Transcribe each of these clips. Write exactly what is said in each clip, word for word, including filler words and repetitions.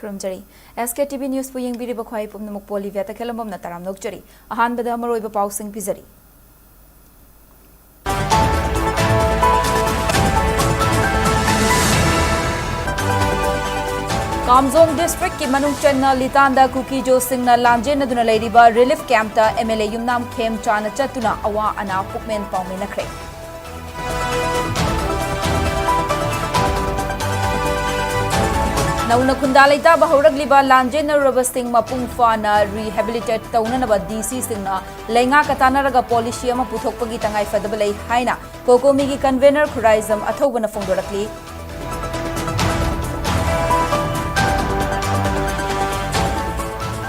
ꯊꯝꯖꯔꯤ꯫ ꯑꯦꯁ ꯀꯦ T V ꯅ꯭ꯌꯨꯁꯄꯨ ꯌꯦꯡꯕꯤꯔꯤꯕ ꯈ꯭ꯋꯥꯏ ꯄꯨꯝꯅꯃꯛꯄꯨ ꯂꯤꯕꯤꯌꯥ ꯇꯈꯦꯜꯂꯝꯕꯝꯅ ꯇꯔꯥꯝꯅ ꯑꯣꯛꯆꯔꯤ꯫ ꯑꯍꯥꯟꯕꯗ ꯃꯔꯨꯑꯣꯏꯕ ꯄꯥꯎꯁꯤꯡ ꯄꯤꯖꯔꯤ꯫ ꯀꯥꯝꯖꯣꯡ ꯗꯤꯁꯇ꯭ꯔꯤꯛꯀꯤ ꯃꯅꯨꯡ ꯆꯟꯅ ꯂꯤꯇꯥꯟꯗ ꯀꯨꯀꯤꯖꯣꯁꯤꯡꯅ ꯂꯥꯟꯖꯦꯟꯅꯗꯨꯅ ꯂꯩꯔꯤꯕ ꯔꯤꯂꯤꯐ ꯀꯦꯝꯞꯇ ꯑꯦꯝ ꯑꯦꯜ ꯑꯦ ꯌꯨꯝꯅꯥꯝ ꯈꯦꯝꯆꯥꯅ ꯆꯠꯇꯨꯅ ꯑꯋꯥ ꯑꯅꯥ ꯄꯨꯛꯃꯦꯟ ꯄꯥꯎꯃꯤꯟꯅꯈ꯭ꯔꯦ꯫ ꯅꯧꯅ ꯈꯨꯟꯗꯥ ꯂꯩꯇꯥꯕ ꯍꯧꯔꯛꯂꯤꯕ ꯂꯥꯟꯖꯦꯟꯅꯔꯨꯔꯕꯁꯤꯡ ꯃꯄꯨꯡ ꯐꯥꯅ rehabilitate ꯇꯧꯅꯅꯕ ꯗꯤ ꯁꯤꯁꯤꯡꯅ ꯂꯩꯉꯥꯛꯀ ꯇꯥꯟꯅꯔꯒ ꯄꯣꯂꯤꯁꯤ ꯑꯃ ꯄꯨꯊꯣꯛꯄꯒꯤ ꯇꯉꯥꯏꯐꯗꯕ ꯂꯩ ꯍꯥꯏꯅ ꯀꯣꯀꯣꯃꯤꯒꯤ ꯀꯟꯚꯦꯅꯔ ꯈꯨꯔꯥꯏꯖꯝ ꯑꯊꯧꯕꯅ ꯐꯣꯡꯗꯣꯔꯛꯂꯤ꯫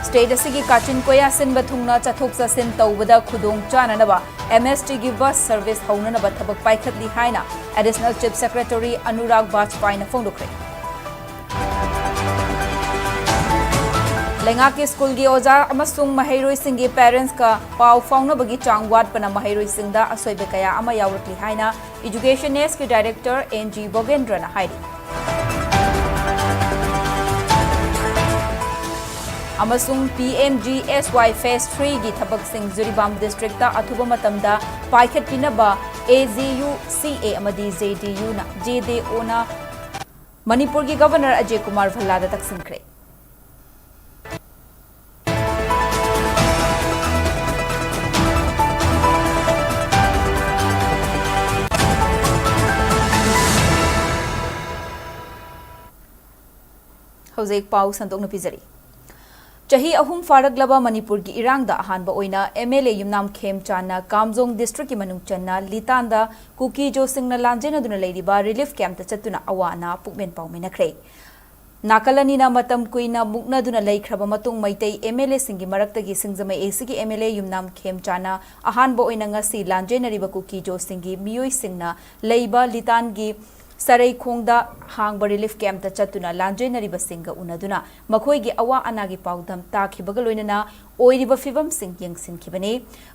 ꯁ꯭ꯇꯦꯠ ꯑꯁꯤꯒꯤ ꯀꯥꯆꯤꯟ ꯀꯣꯌꯥ ꯁꯤꯟꯕ ꯊꯨꯡꯅ ꯆꯠꯊꯣꯛ ꯆꯠꯁꯤꯟ ꯇꯧꯕꯗ ꯈꯨꯗꯣꯡ ꯆꯥꯅꯅꯕ ꯑꯦꯝ ꯑꯦꯁ ꯇꯤꯒꯤ ꯕꯁ ꯁꯔꯚꯤꯁ ꯍꯧꯅꯅꯕ ꯊꯕꯛ ꯄꯥꯏꯈꯠꯂꯤ ꯍꯥꯏꯅ ꯑꯦꯗꯤꯁꯅꯦꯜ ꯆꯤꯐ ꯁꯦꯀ꯭ꯔꯦꯇꯔꯤ ꯑꯅꯨꯔꯥꯒ ꯕꯥꯖꯄꯥꯏꯅ ꯐꯣꯡꯗꯣꯛꯈ꯭ꯔꯦ꯫ ꯂꯩꯉꯥꯛꯀꯤ ꯁ꯭ꯀꯨꯜꯒꯤ ꯑꯣꯖꯥ ꯑꯃꯁꯨꯡ ꯃꯍꯩꯔꯣꯏꯁꯤꯡꯒꯤ ꯄꯦꯔꯦꯟꯠꯁꯀ ꯄꯥꯎ ꯐꯥꯎꯅꯕꯒꯤ ꯆꯥꯡ ꯋꯥꯠꯄꯅ ꯃꯍꯩꯔꯣꯏꯁꯤꯡꯗ ꯑꯁꯣꯏꯕ ꯀꯌꯥ ꯑꯃ ꯌꯥꯎꯔꯛꯂꯤ ꯍꯥꯏꯅ ꯏꯗꯨꯀꯦꯁꯟ ꯑꯦꯁꯀꯤ ꯗꯥꯏꯔꯦꯛꯇꯔ ꯑꯦꯟ ꯖꯤ ꯕꯣꯒꯦꯟꯗ꯭ꯔꯅ ꯍꯥꯏꯔꯤ꯫ ꯑꯃꯁꯨꯡ ꯄꯤ ꯑꯦꯝ ꯖꯤ ꯑꯦꯁ ꯋꯥꯏ ꯐꯦꯁ ꯊ꯭ꯔꯤꯒꯤ ꯊꯕꯛꯁꯤꯡ ꯖꯤꯔꯤꯕꯥꯝ ꯗꯤꯁꯇ꯭ꯔꯤꯛꯇ ꯑꯊꯨꯕ ꯃꯇꯝꯗ ꯄꯥꯏꯈꯠꯄꯤꯅꯕ ꯑꯦ ꯖꯦ ꯌꯨ ꯁꯤ ꯑꯦ ꯑꯃꯗꯤ ꯖꯦ ꯗꯤ ꯌꯨꯅ, ꯖꯦ ꯗꯤ ꯑꯣꯅ ꯃꯅꯤꯄꯨꯔꯒꯤ ꯒꯚꯔꯅꯔ ꯑꯖꯦ ꯀꯨꯃꯥꯔ ꯚꯜꯂꯥꯗ ꯇꯛꯁꯤꯟꯈ꯭ꯔꯦ꯫ ꯍꯧꯖꯤꯛ ꯄꯥꯎ ꯁꯟꯗꯣꯛꯅ ꯄꯤꯖꯔꯤ꯫ ꯆꯍꯤ ꯑꯍꯨꯝ ꯐꯥꯔꯛꯂꯕ ꯃꯅꯤꯄꯨꯔꯒꯤ ꯏꯔꯥꯡꯗ ꯑꯍꯥꯟꯕ ꯑꯣꯏꯅ ꯑꯦꯝ ꯑꯦꯜ ꯑꯦ ꯌꯨꯝꯅꯥꯝ ꯈꯦꯝꯆꯥꯟꯅ ꯀꯥꯝꯖꯣꯡ ꯗꯤꯁꯇ꯭ꯔꯤꯛꯀꯤ ꯃꯅꯨꯡ ꯆꯟꯅ ꯂꯤꯇꯥꯟꯗ ꯀꯨꯀꯤꯖꯣꯁꯤꯡꯅ ꯂꯥꯟꯖꯦꯟꯅꯗꯨꯅ ꯂꯩꯔꯤꯕ ꯔꯤꯂꯤꯐ ꯀꯦꯝꯞꯇ ꯆꯠꯇꯨꯅ ꯑꯋꯥ ꯑꯅꯥ ꯄꯨꯛꯃꯦꯟ ꯄꯥꯎꯃꯤꯟꯅꯈ꯭ꯔꯦ꯫ ꯅꯥꯀꯜ ꯑꯅꯤꯅ ꯃꯇꯝ ꯀꯨꯏꯅ ꯃꯨꯛꯅꯗꯨꯅ ꯂꯩꯈ꯭ꯔꯕ ꯃꯇꯨꯡ ꯃꯩꯇꯩ ꯑꯦꯝ ꯑꯦꯜ ꯑꯦꯁꯤꯡꯒꯤ ꯃꯔꯛꯇꯒꯤ ꯁꯤꯡꯖꯃꯩ ꯑꯦ ꯁꯤꯒꯤ ꯑꯦꯝ ꯑꯦꯜ ꯑꯦ ꯌꯨꯝꯅꯥꯝ ꯈꯦꯝꯆꯥꯟꯅ ꯑꯍꯥꯟꯕ ꯑꯣꯏꯅ ꯉꯁꯤ ꯂꯥꯟꯖꯦꯟꯅꯔꯤꯕ ꯀꯨꯀꯤꯖꯣꯁꯤꯡꯒꯤ ꯃꯤꯑꯣꯏꯁꯤꯡꯅ ꯂꯩꯕ ꯂꯤꯇꯥꯟꯒꯤ ꯁꯔꯩꯈꯣꯡꯗ ꯍꯥꯡꯕ ꯔꯤꯂꯤꯐ ꯀꯦꯝꯞꯇ ꯆꯠꯇꯨꯅ ꯂꯥꯟꯖꯦꯟꯅꯔꯤꯕꯁꯤꯡꯒ ꯎꯅꯗꯨꯅ ꯃꯈꯣꯏꯒꯤ ꯑꯋꯥ ꯑꯅꯥꯒꯤ ꯄꯥꯎꯗꯝ ꯇꯥꯈꯤꯕꯒ ꯂꯣꯏꯅꯅ ꯑꯣꯏꯔꯤꯕ ꯐꯤꯕꯝꯁꯤꯡ ꯌꯦꯡꯁꯤꯟꯈꯤꯕꯅꯤ꯫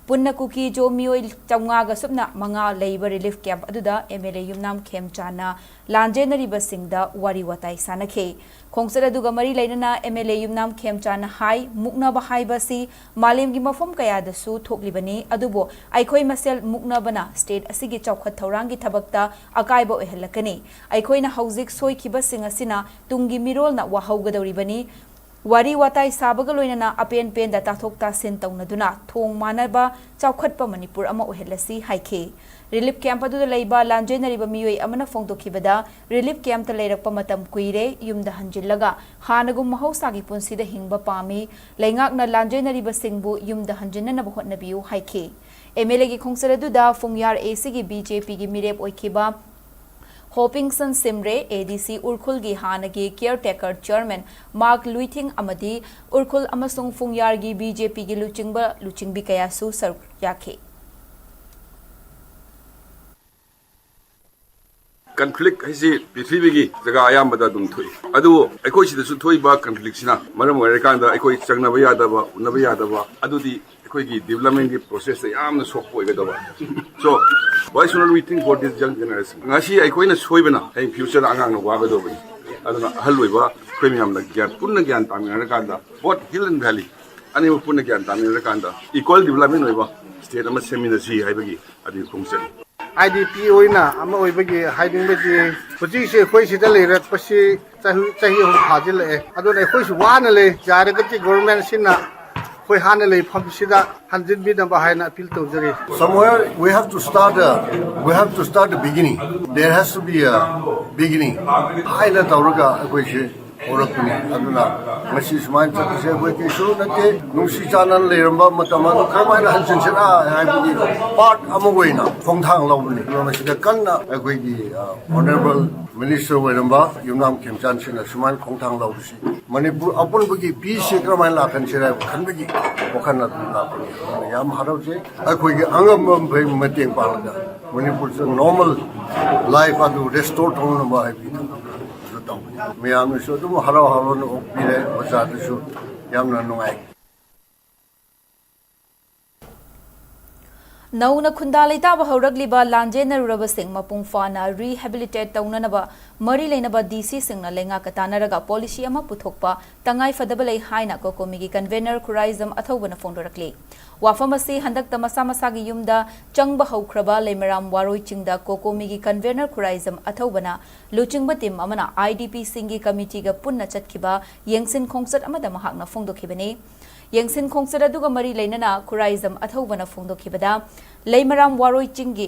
ꯄꯨꯟꯅ ꯀꯨꯀꯤꯖꯣ ꯃꯤꯑꯣꯏ ꯆꯥꯝꯃꯉꯥꯒ ꯁꯨꯞꯅ ꯃꯉꯥ ꯂꯩꯕ ꯔꯤꯂꯤꯐ ꯀꯦꯝꯞ ꯑꯗꯨꯗ ꯑꯦꯝ ꯑꯦꯜ ꯑꯦ ꯌꯨꯝꯅꯥꯝ ꯈꯦꯝꯆꯥꯟꯅ ꯂꯥꯟꯖꯦꯟꯅꯔꯤꯕꯁꯤꯡꯗ ꯋꯥꯔꯤ ꯋꯥꯇꯥꯏ ꯁꯥꯟꯅꯈꯤ꯫ ꯈꯣꯡꯆꯠ ꯑꯗꯨꯒ ꯃꯔꯤ ꯂꯩꯅꯅ MLA ꯌꯨꯝꯅꯥꯝ ꯈꯦꯝꯆꯥꯟꯅ ꯍꯥꯏ, ꯃꯨꯛꯅꯕ ꯍꯥꯏꯕꯁꯤ ꯃꯥꯂꯦꯝꯒꯤ ꯃꯐꯝ ꯀꯌꯥꯗꯁꯨ ꯊꯣꯛꯂꯤꯕꯅꯤ, ꯑꯗꯨꯕꯨ ꯑꯩꯈꯣꯏ ꯃꯁꯦꯜ ꯃꯨꯛꯅꯕꯅ state ꯑꯁꯤꯒꯤ ꯆꯥꯎꯈꯠ ꯊꯧꯔꯥꯡꯒꯤ ꯊꯕꯛꯇ ꯑꯀꯥꯏꯕ ꯑꯣꯏꯍꯜꯂꯛꯀꯅꯤ꯫ ꯑꯩꯈꯣꯏꯅ ꯍꯧꯖꯤꯛ ꯁꯣꯏꯈꯤꯕꯁꯤꯡ ꯑꯁꯤꯅ ꯇꯨꯡꯒꯤ ꯃꯤꯔꯣꯜꯅ ꯋꯥꯍꯧꯒꯗꯧꯔꯤꯕꯅꯤ꯫ ꯋꯥꯔꯤ ꯋꯥꯇꯥꯏ ꯁꯥꯕꯒ ꯂꯣꯏꯅꯅ ꯑꯄꯦꯟ ꯄꯦꯟꯗ ꯇꯥꯊꯣꯛ ꯇꯥꯁꯤꯟ ꯇꯧꯅꯗꯨꯅ ꯊꯣꯡ ꯃꯥꯟꯅꯕ ꯆꯥꯎꯈꯠꯄ ꯃꯅꯤꯄꯨꯔ ꯑꯃ ꯑꯣꯏꯍꯜꯂꯁꯤ ꯍꯥꯏꯈꯤ꯫ Relief camp ꯑꯗꯨꯗ ꯂꯩꯕ ꯂꯥꯟꯖꯦꯟꯅꯔꯤꯕ ꯃꯤꯑꯣꯏ ꯑꯃꯅ ꯐꯣꯡꯗꯣꯛꯈꯤꯕꯗ, relief campꯇ ꯂꯩꯔꯛꯄ ꯃꯇꯝ ꯀꯨꯏꯔꯦ, ꯌꯨꯝꯗ ꯍꯟꯖꯤꯜꯂꯒ ꯍꯥꯟꯅꯒꯨꯝ ꯃꯍꯧꯁꯥꯒꯤ ꯄꯨꯟꯁꯤꯗ ꯍꯤꯡꯕ ꯄꯥꯝꯃꯤ꯫ ꯂꯩꯉꯥꯛꯅ ꯂꯥꯟꯖꯦꯟꯅꯔꯤꯕꯁꯤꯡꯕꯨ ꯌꯨꯝꯗ ꯍꯟꯖꯤꯟꯅꯅꯕ ꯍꯣꯠꯅꯕꯤꯌꯨ ꯍꯥꯏꯈꯤ꯫ MLAꯒꯤ ꯈꯣꯡꯆꯠ ꯑꯗꯨꯗ ꯐꯨꯡꯌꯥꯔ ACꯒꯤ BJPꯒꯤ ꯃꯤꯔꯦꯞ ꯑꯣꯏꯈꯤꯕ ꯍꯣꯄꯤꯡꯁꯟ ꯁꯤꯝꯔꯦ, ADC ꯎꯔꯈꯨꯜꯒꯤ ꯍꯥꯟꯅꯒꯤ caretaker chairman ꯃꯥꯔꯛ ꯂꯨꯏꯊꯤꯡ ꯑꯃꯗꯤ ꯎꯔꯈꯨꯜ ꯑꯃꯁꯨꯡ ꯐꯨꯡꯌꯥꯔꯒꯤ BJPꯒꯤ ꯂꯨꯆꯤꯡꯕ ꯂꯨꯆꯤꯡꯕꯤ ꯀꯌꯥꯁꯨ ꯁꯔꯨꯛ ꯌꯥꯈꯤ꯫ Conflict ꯍꯥꯏꯁꯤ ꯄ꯭ꯔꯤꯊꯤꯕꯤꯒꯤ ꯖꯒꯥ ꯑꯌꯥꯝꯕꯗ ꯑꯗꯨꯝ ꯊꯣꯛꯏ꯫ ꯑꯗꯨꯕꯨ ꯑꯩꯈꯣꯏ ꯁꯤꯗꯁꯨ ꯊꯣꯛꯏꯕ conflictꯁꯤꯅ ꯃꯔꯝ ꯑꯣꯏꯔꯀꯥꯟꯗ ꯑꯩꯈꯣꯏ ꯆꯪꯅꯕ ꯌꯥꯗꯕ, ꯎꯅꯕ ꯌꯥꯗꯕ, ꯑꯗꯨꯗꯤ ꯑꯩꯈꯣꯏꯒꯤ developmentꯀꯤ processꯇ ꯌꯥꯝꯅ ꯁꯣꯛꯄ ꯑꯣꯏꯒꯗꯕ꯫ So, why should not we think for this young generation? ꯉꯁꯤ ꯑꯩꯈꯣꯏꯅ ꯁꯣꯏꯕꯅ ꯍꯌꯦꯡ futureꯗ ꯑꯉꯥꯡꯅ ꯋꯥꯒꯗꯧꯕꯅꯤ꯫ ꯑꯗꯨꯅ ꯑꯍꯜ ꯑꯣꯏꯕ ꯑꯩꯈꯣꯏ ꯃꯌꯥꯝꯅ ꯒ꯭ꯌꯥꯟ, ꯄꯨꯟꯅ ꯒ꯭ꯌꯥꯟ ꯇꯥꯃꯤꯟꯅꯔꯀꯥꯟꯗ, both hill and valley ꯑꯅꯤꯃꯛ ꯄꯨꯟꯅ ꯒ꯭ꯌꯥꯟ ꯇꯥꯃꯤꯟꯅꯔꯀꯥꯟꯗ equal development ꯑꯣꯏꯕ state ꯑꯃ ꯁꯦꯝꯃꯤꯟꯅꯁꯤ ꯍꯥꯏꯕꯒꯤ ꯑꯗꯨꯒꯤ ꯈꯣꯡꯆꯠꯅꯤ꯫ IDP ꯑꯣꯏꯅ ꯑꯃ ꯑꯣꯏꯕꯒꯤ ꯍꯥꯏꯅꯤꯡꯕꯗꯤ, ꯍꯧꯖꯤꯛꯁꯦ ꯑꯩꯈꯣꯏ ꯁꯤꯗ ꯂꯩꯔꯛꯄꯁꯤ ꯆꯍꯤ ꯆꯍꯤ ꯑꯍꯨꯝ ꯐꯥꯖꯤꯜꯂꯛꯑꯦ꯫ ꯑꯗꯨꯅ ꯑꯩꯈꯣꯏꯁꯨ ꯋꯥꯅ ꯂꯩ꯫ ꯌꯥꯔꯒꯗꯤ governmentꯁꯤꯅ ꯑꯩꯈꯣꯏ ꯍꯥꯟꯅ ꯂꯩꯐꯝꯁꯤꯗ ꯍꯟꯖꯤꯟꯕꯤꯅꯕ ꯍꯥꯏꯅ appeal ꯇꯧꯖꯔꯤ꯫ Somewhere we have to start a, we have to start a beginning. There has to be a beginning. ꯍꯥꯏꯅ ꯇꯧꯔꯒ ꯑꯩꯈꯣꯏꯁꯦ ꯍꯧꯔꯛꯄꯅꯤ꯫ ꯑꯗꯨꯅ ꯉꯁꯤ ꯁꯨꯃꯥꯏꯅ ꯆꯠꯄꯁꯦ ꯑꯩꯈꯣꯏ ꯀꯩꯁꯨ ꯅꯠꯇꯦ꯫ ꯅꯨꯡꯁꯤ ꯆꯥꯟꯅꯅ ꯂꯩꯔꯝꯕ ꯃꯇꯝ ꯑꯗꯨ ꯀꯔꯝꯍꯥꯏꯅ ꯍꯟꯖꯤꯟꯁꯤꯔꯥ ꯍꯥꯏꯕꯒꯤ part ꯑꯃ ꯑꯣꯏꯅ ꯈꯣꯡꯊꯥꯡ ꯂꯧꯕꯅꯤ꯫ ꯑꯗꯨꯅ ꯃꯁꯤꯗ ꯀꯟꯅ ꯑꯩꯈꯣꯏꯒꯤ, ꯑ, honourable minister ꯑꯣꯏꯔꯝꯕ ꯌꯨꯝꯅꯥꯝ ꯈꯦꯝꯆꯥꯟꯁꯤꯅ ꯁꯨꯃꯥꯏꯅ ꯈꯣꯡꯊꯥꯡ ꯂꯧꯕꯁꯤ ꯃꯅꯤꯄꯨꯔ ꯑꯄꯨꯟꯕꯒꯤ peaceꯁꯦ ꯀꯔꯝꯍꯥꯏꯅ ꯂꯥꯛꯍꯟꯁꯤꯔꯥ ꯍꯥꯏꯕ ꯈꯟꯕꯒꯤ ꯋꯥꯈꯜ ꯑꯗꯨ ꯂꯥꯛꯄꯅꯤ꯫ ꯑꯗꯨꯅ ꯌꯥꯝ ꯍꯔꯥꯎꯖꯩ꯫ ꯑꯩꯈꯣꯏꯒꯤ ꯑꯉꯝꯕ ꯃꯈꯩ ꯃꯇꯦꯡ ꯄꯥꯡꯂꯒ ꯃꯅꯤꯄꯨꯔꯁꯨ normal life ꯑꯗꯨ restore ꯇꯧꯅꯕ ꯍꯥꯏꯕꯒꯤ ꯊꯕꯛ ꯑꯗꯨ ꯇꯧꯕꯅꯤ꯫ ꯃꯌꯥꯝꯅꯁꯨ ꯑꯗꯨꯝ ꯍꯔꯥꯎ ꯍꯔꯥꯎꯅ ꯑꯣꯛꯄꯤꯔꯦ꯫ ꯑꯣꯖꯥꯗꯁꯨ ꯌꯥꯝꯅ ꯅꯨꯡꯉꯥꯏ꯫ ꯅꯧꯅ ꯈꯨꯟꯗꯥ ꯂꯩꯇꯥꯕ ꯍꯧꯔꯛꯂꯤꯕ ꯂꯥꯟꯖꯦꯟꯅꯔꯨꯔꯕꯁꯤꯡ ꯃꯄꯨꯡ ꯐꯥꯅ rehabilitate ꯇꯧꯅꯅꯕ ꯃꯔꯤ ꯂꯩꯅꯕ ꯗꯤ ꯁꯤꯁꯤꯡꯅ ꯂꯩꯉꯥꯛꯀ ꯇꯥꯟꯅꯔꯒ ꯄꯣꯂꯤꯁꯤ ꯑꯃ ꯄꯨꯊꯣꯛꯄ ꯇꯉꯥꯏ ꯐꯗꯕ ꯂꯩ ꯍꯥꯏꯅ ꯀꯣꯀꯣꯃꯤꯒꯤ ꯀꯟꯚꯦꯅꯔ ꯈꯨꯔꯥꯏꯖꯝ ꯑꯊꯧꯕꯅ ꯐꯣꯡꯗꯣꯔꯛꯂꯤ꯫ ꯋꯥꯐꯝ ꯑꯁꯤ ꯍꯟꯗꯛꯇ ꯃꯁꯥ ꯃꯁꯥꯒꯤ ꯌꯨꯝꯗ ꯆꯪꯕ ꯍꯧꯈ꯭ꯔꯕ ꯂꯩꯃꯔꯥꯝ ꯋꯥꯔꯣꯏ ꯆꯤꯡꯗ ꯀꯣꯀꯣꯃꯤꯒꯤ ꯀꯟꯚꯦꯅꯔ ꯈꯨꯔꯥꯏꯖꯝ ꯑꯊꯧꯕꯅ ꯂꯨꯆꯤꯡꯕ ꯇꯤꯝ ꯑꯃꯅ ꯑꯥꯏ ꯗꯤ ꯄꯤꯁꯤꯡꯒꯤ ꯀꯃꯤꯇꯤꯒ ꯄꯨꯟꯅ ꯆꯠꯈꯤꯕ ꯌꯦꯡꯁꯤꯟ ꯈꯣꯡꯆꯠ ꯑꯃꯗ ꯃꯍꯥꯛꯅ ꯐꯣꯡꯗꯣꯛꯈꯤꯕꯅꯤ꯫ ꯌꯦꯡꯁꯤꯟ ꯈꯣꯡꯆꯠ ꯑꯗꯨꯒ ꯃꯔꯤ ꯂꯩꯅꯅ ꯈꯨꯔꯥꯏꯖꯝ ꯑꯊꯧꯕꯅ ꯐꯣꯡꯗꯣꯛꯈꯤꯕꯗ, ꯂꯩꯃꯔꯥꯝ ꯋꯥꯔꯣꯏ ꯆꯤꯡꯒꯤ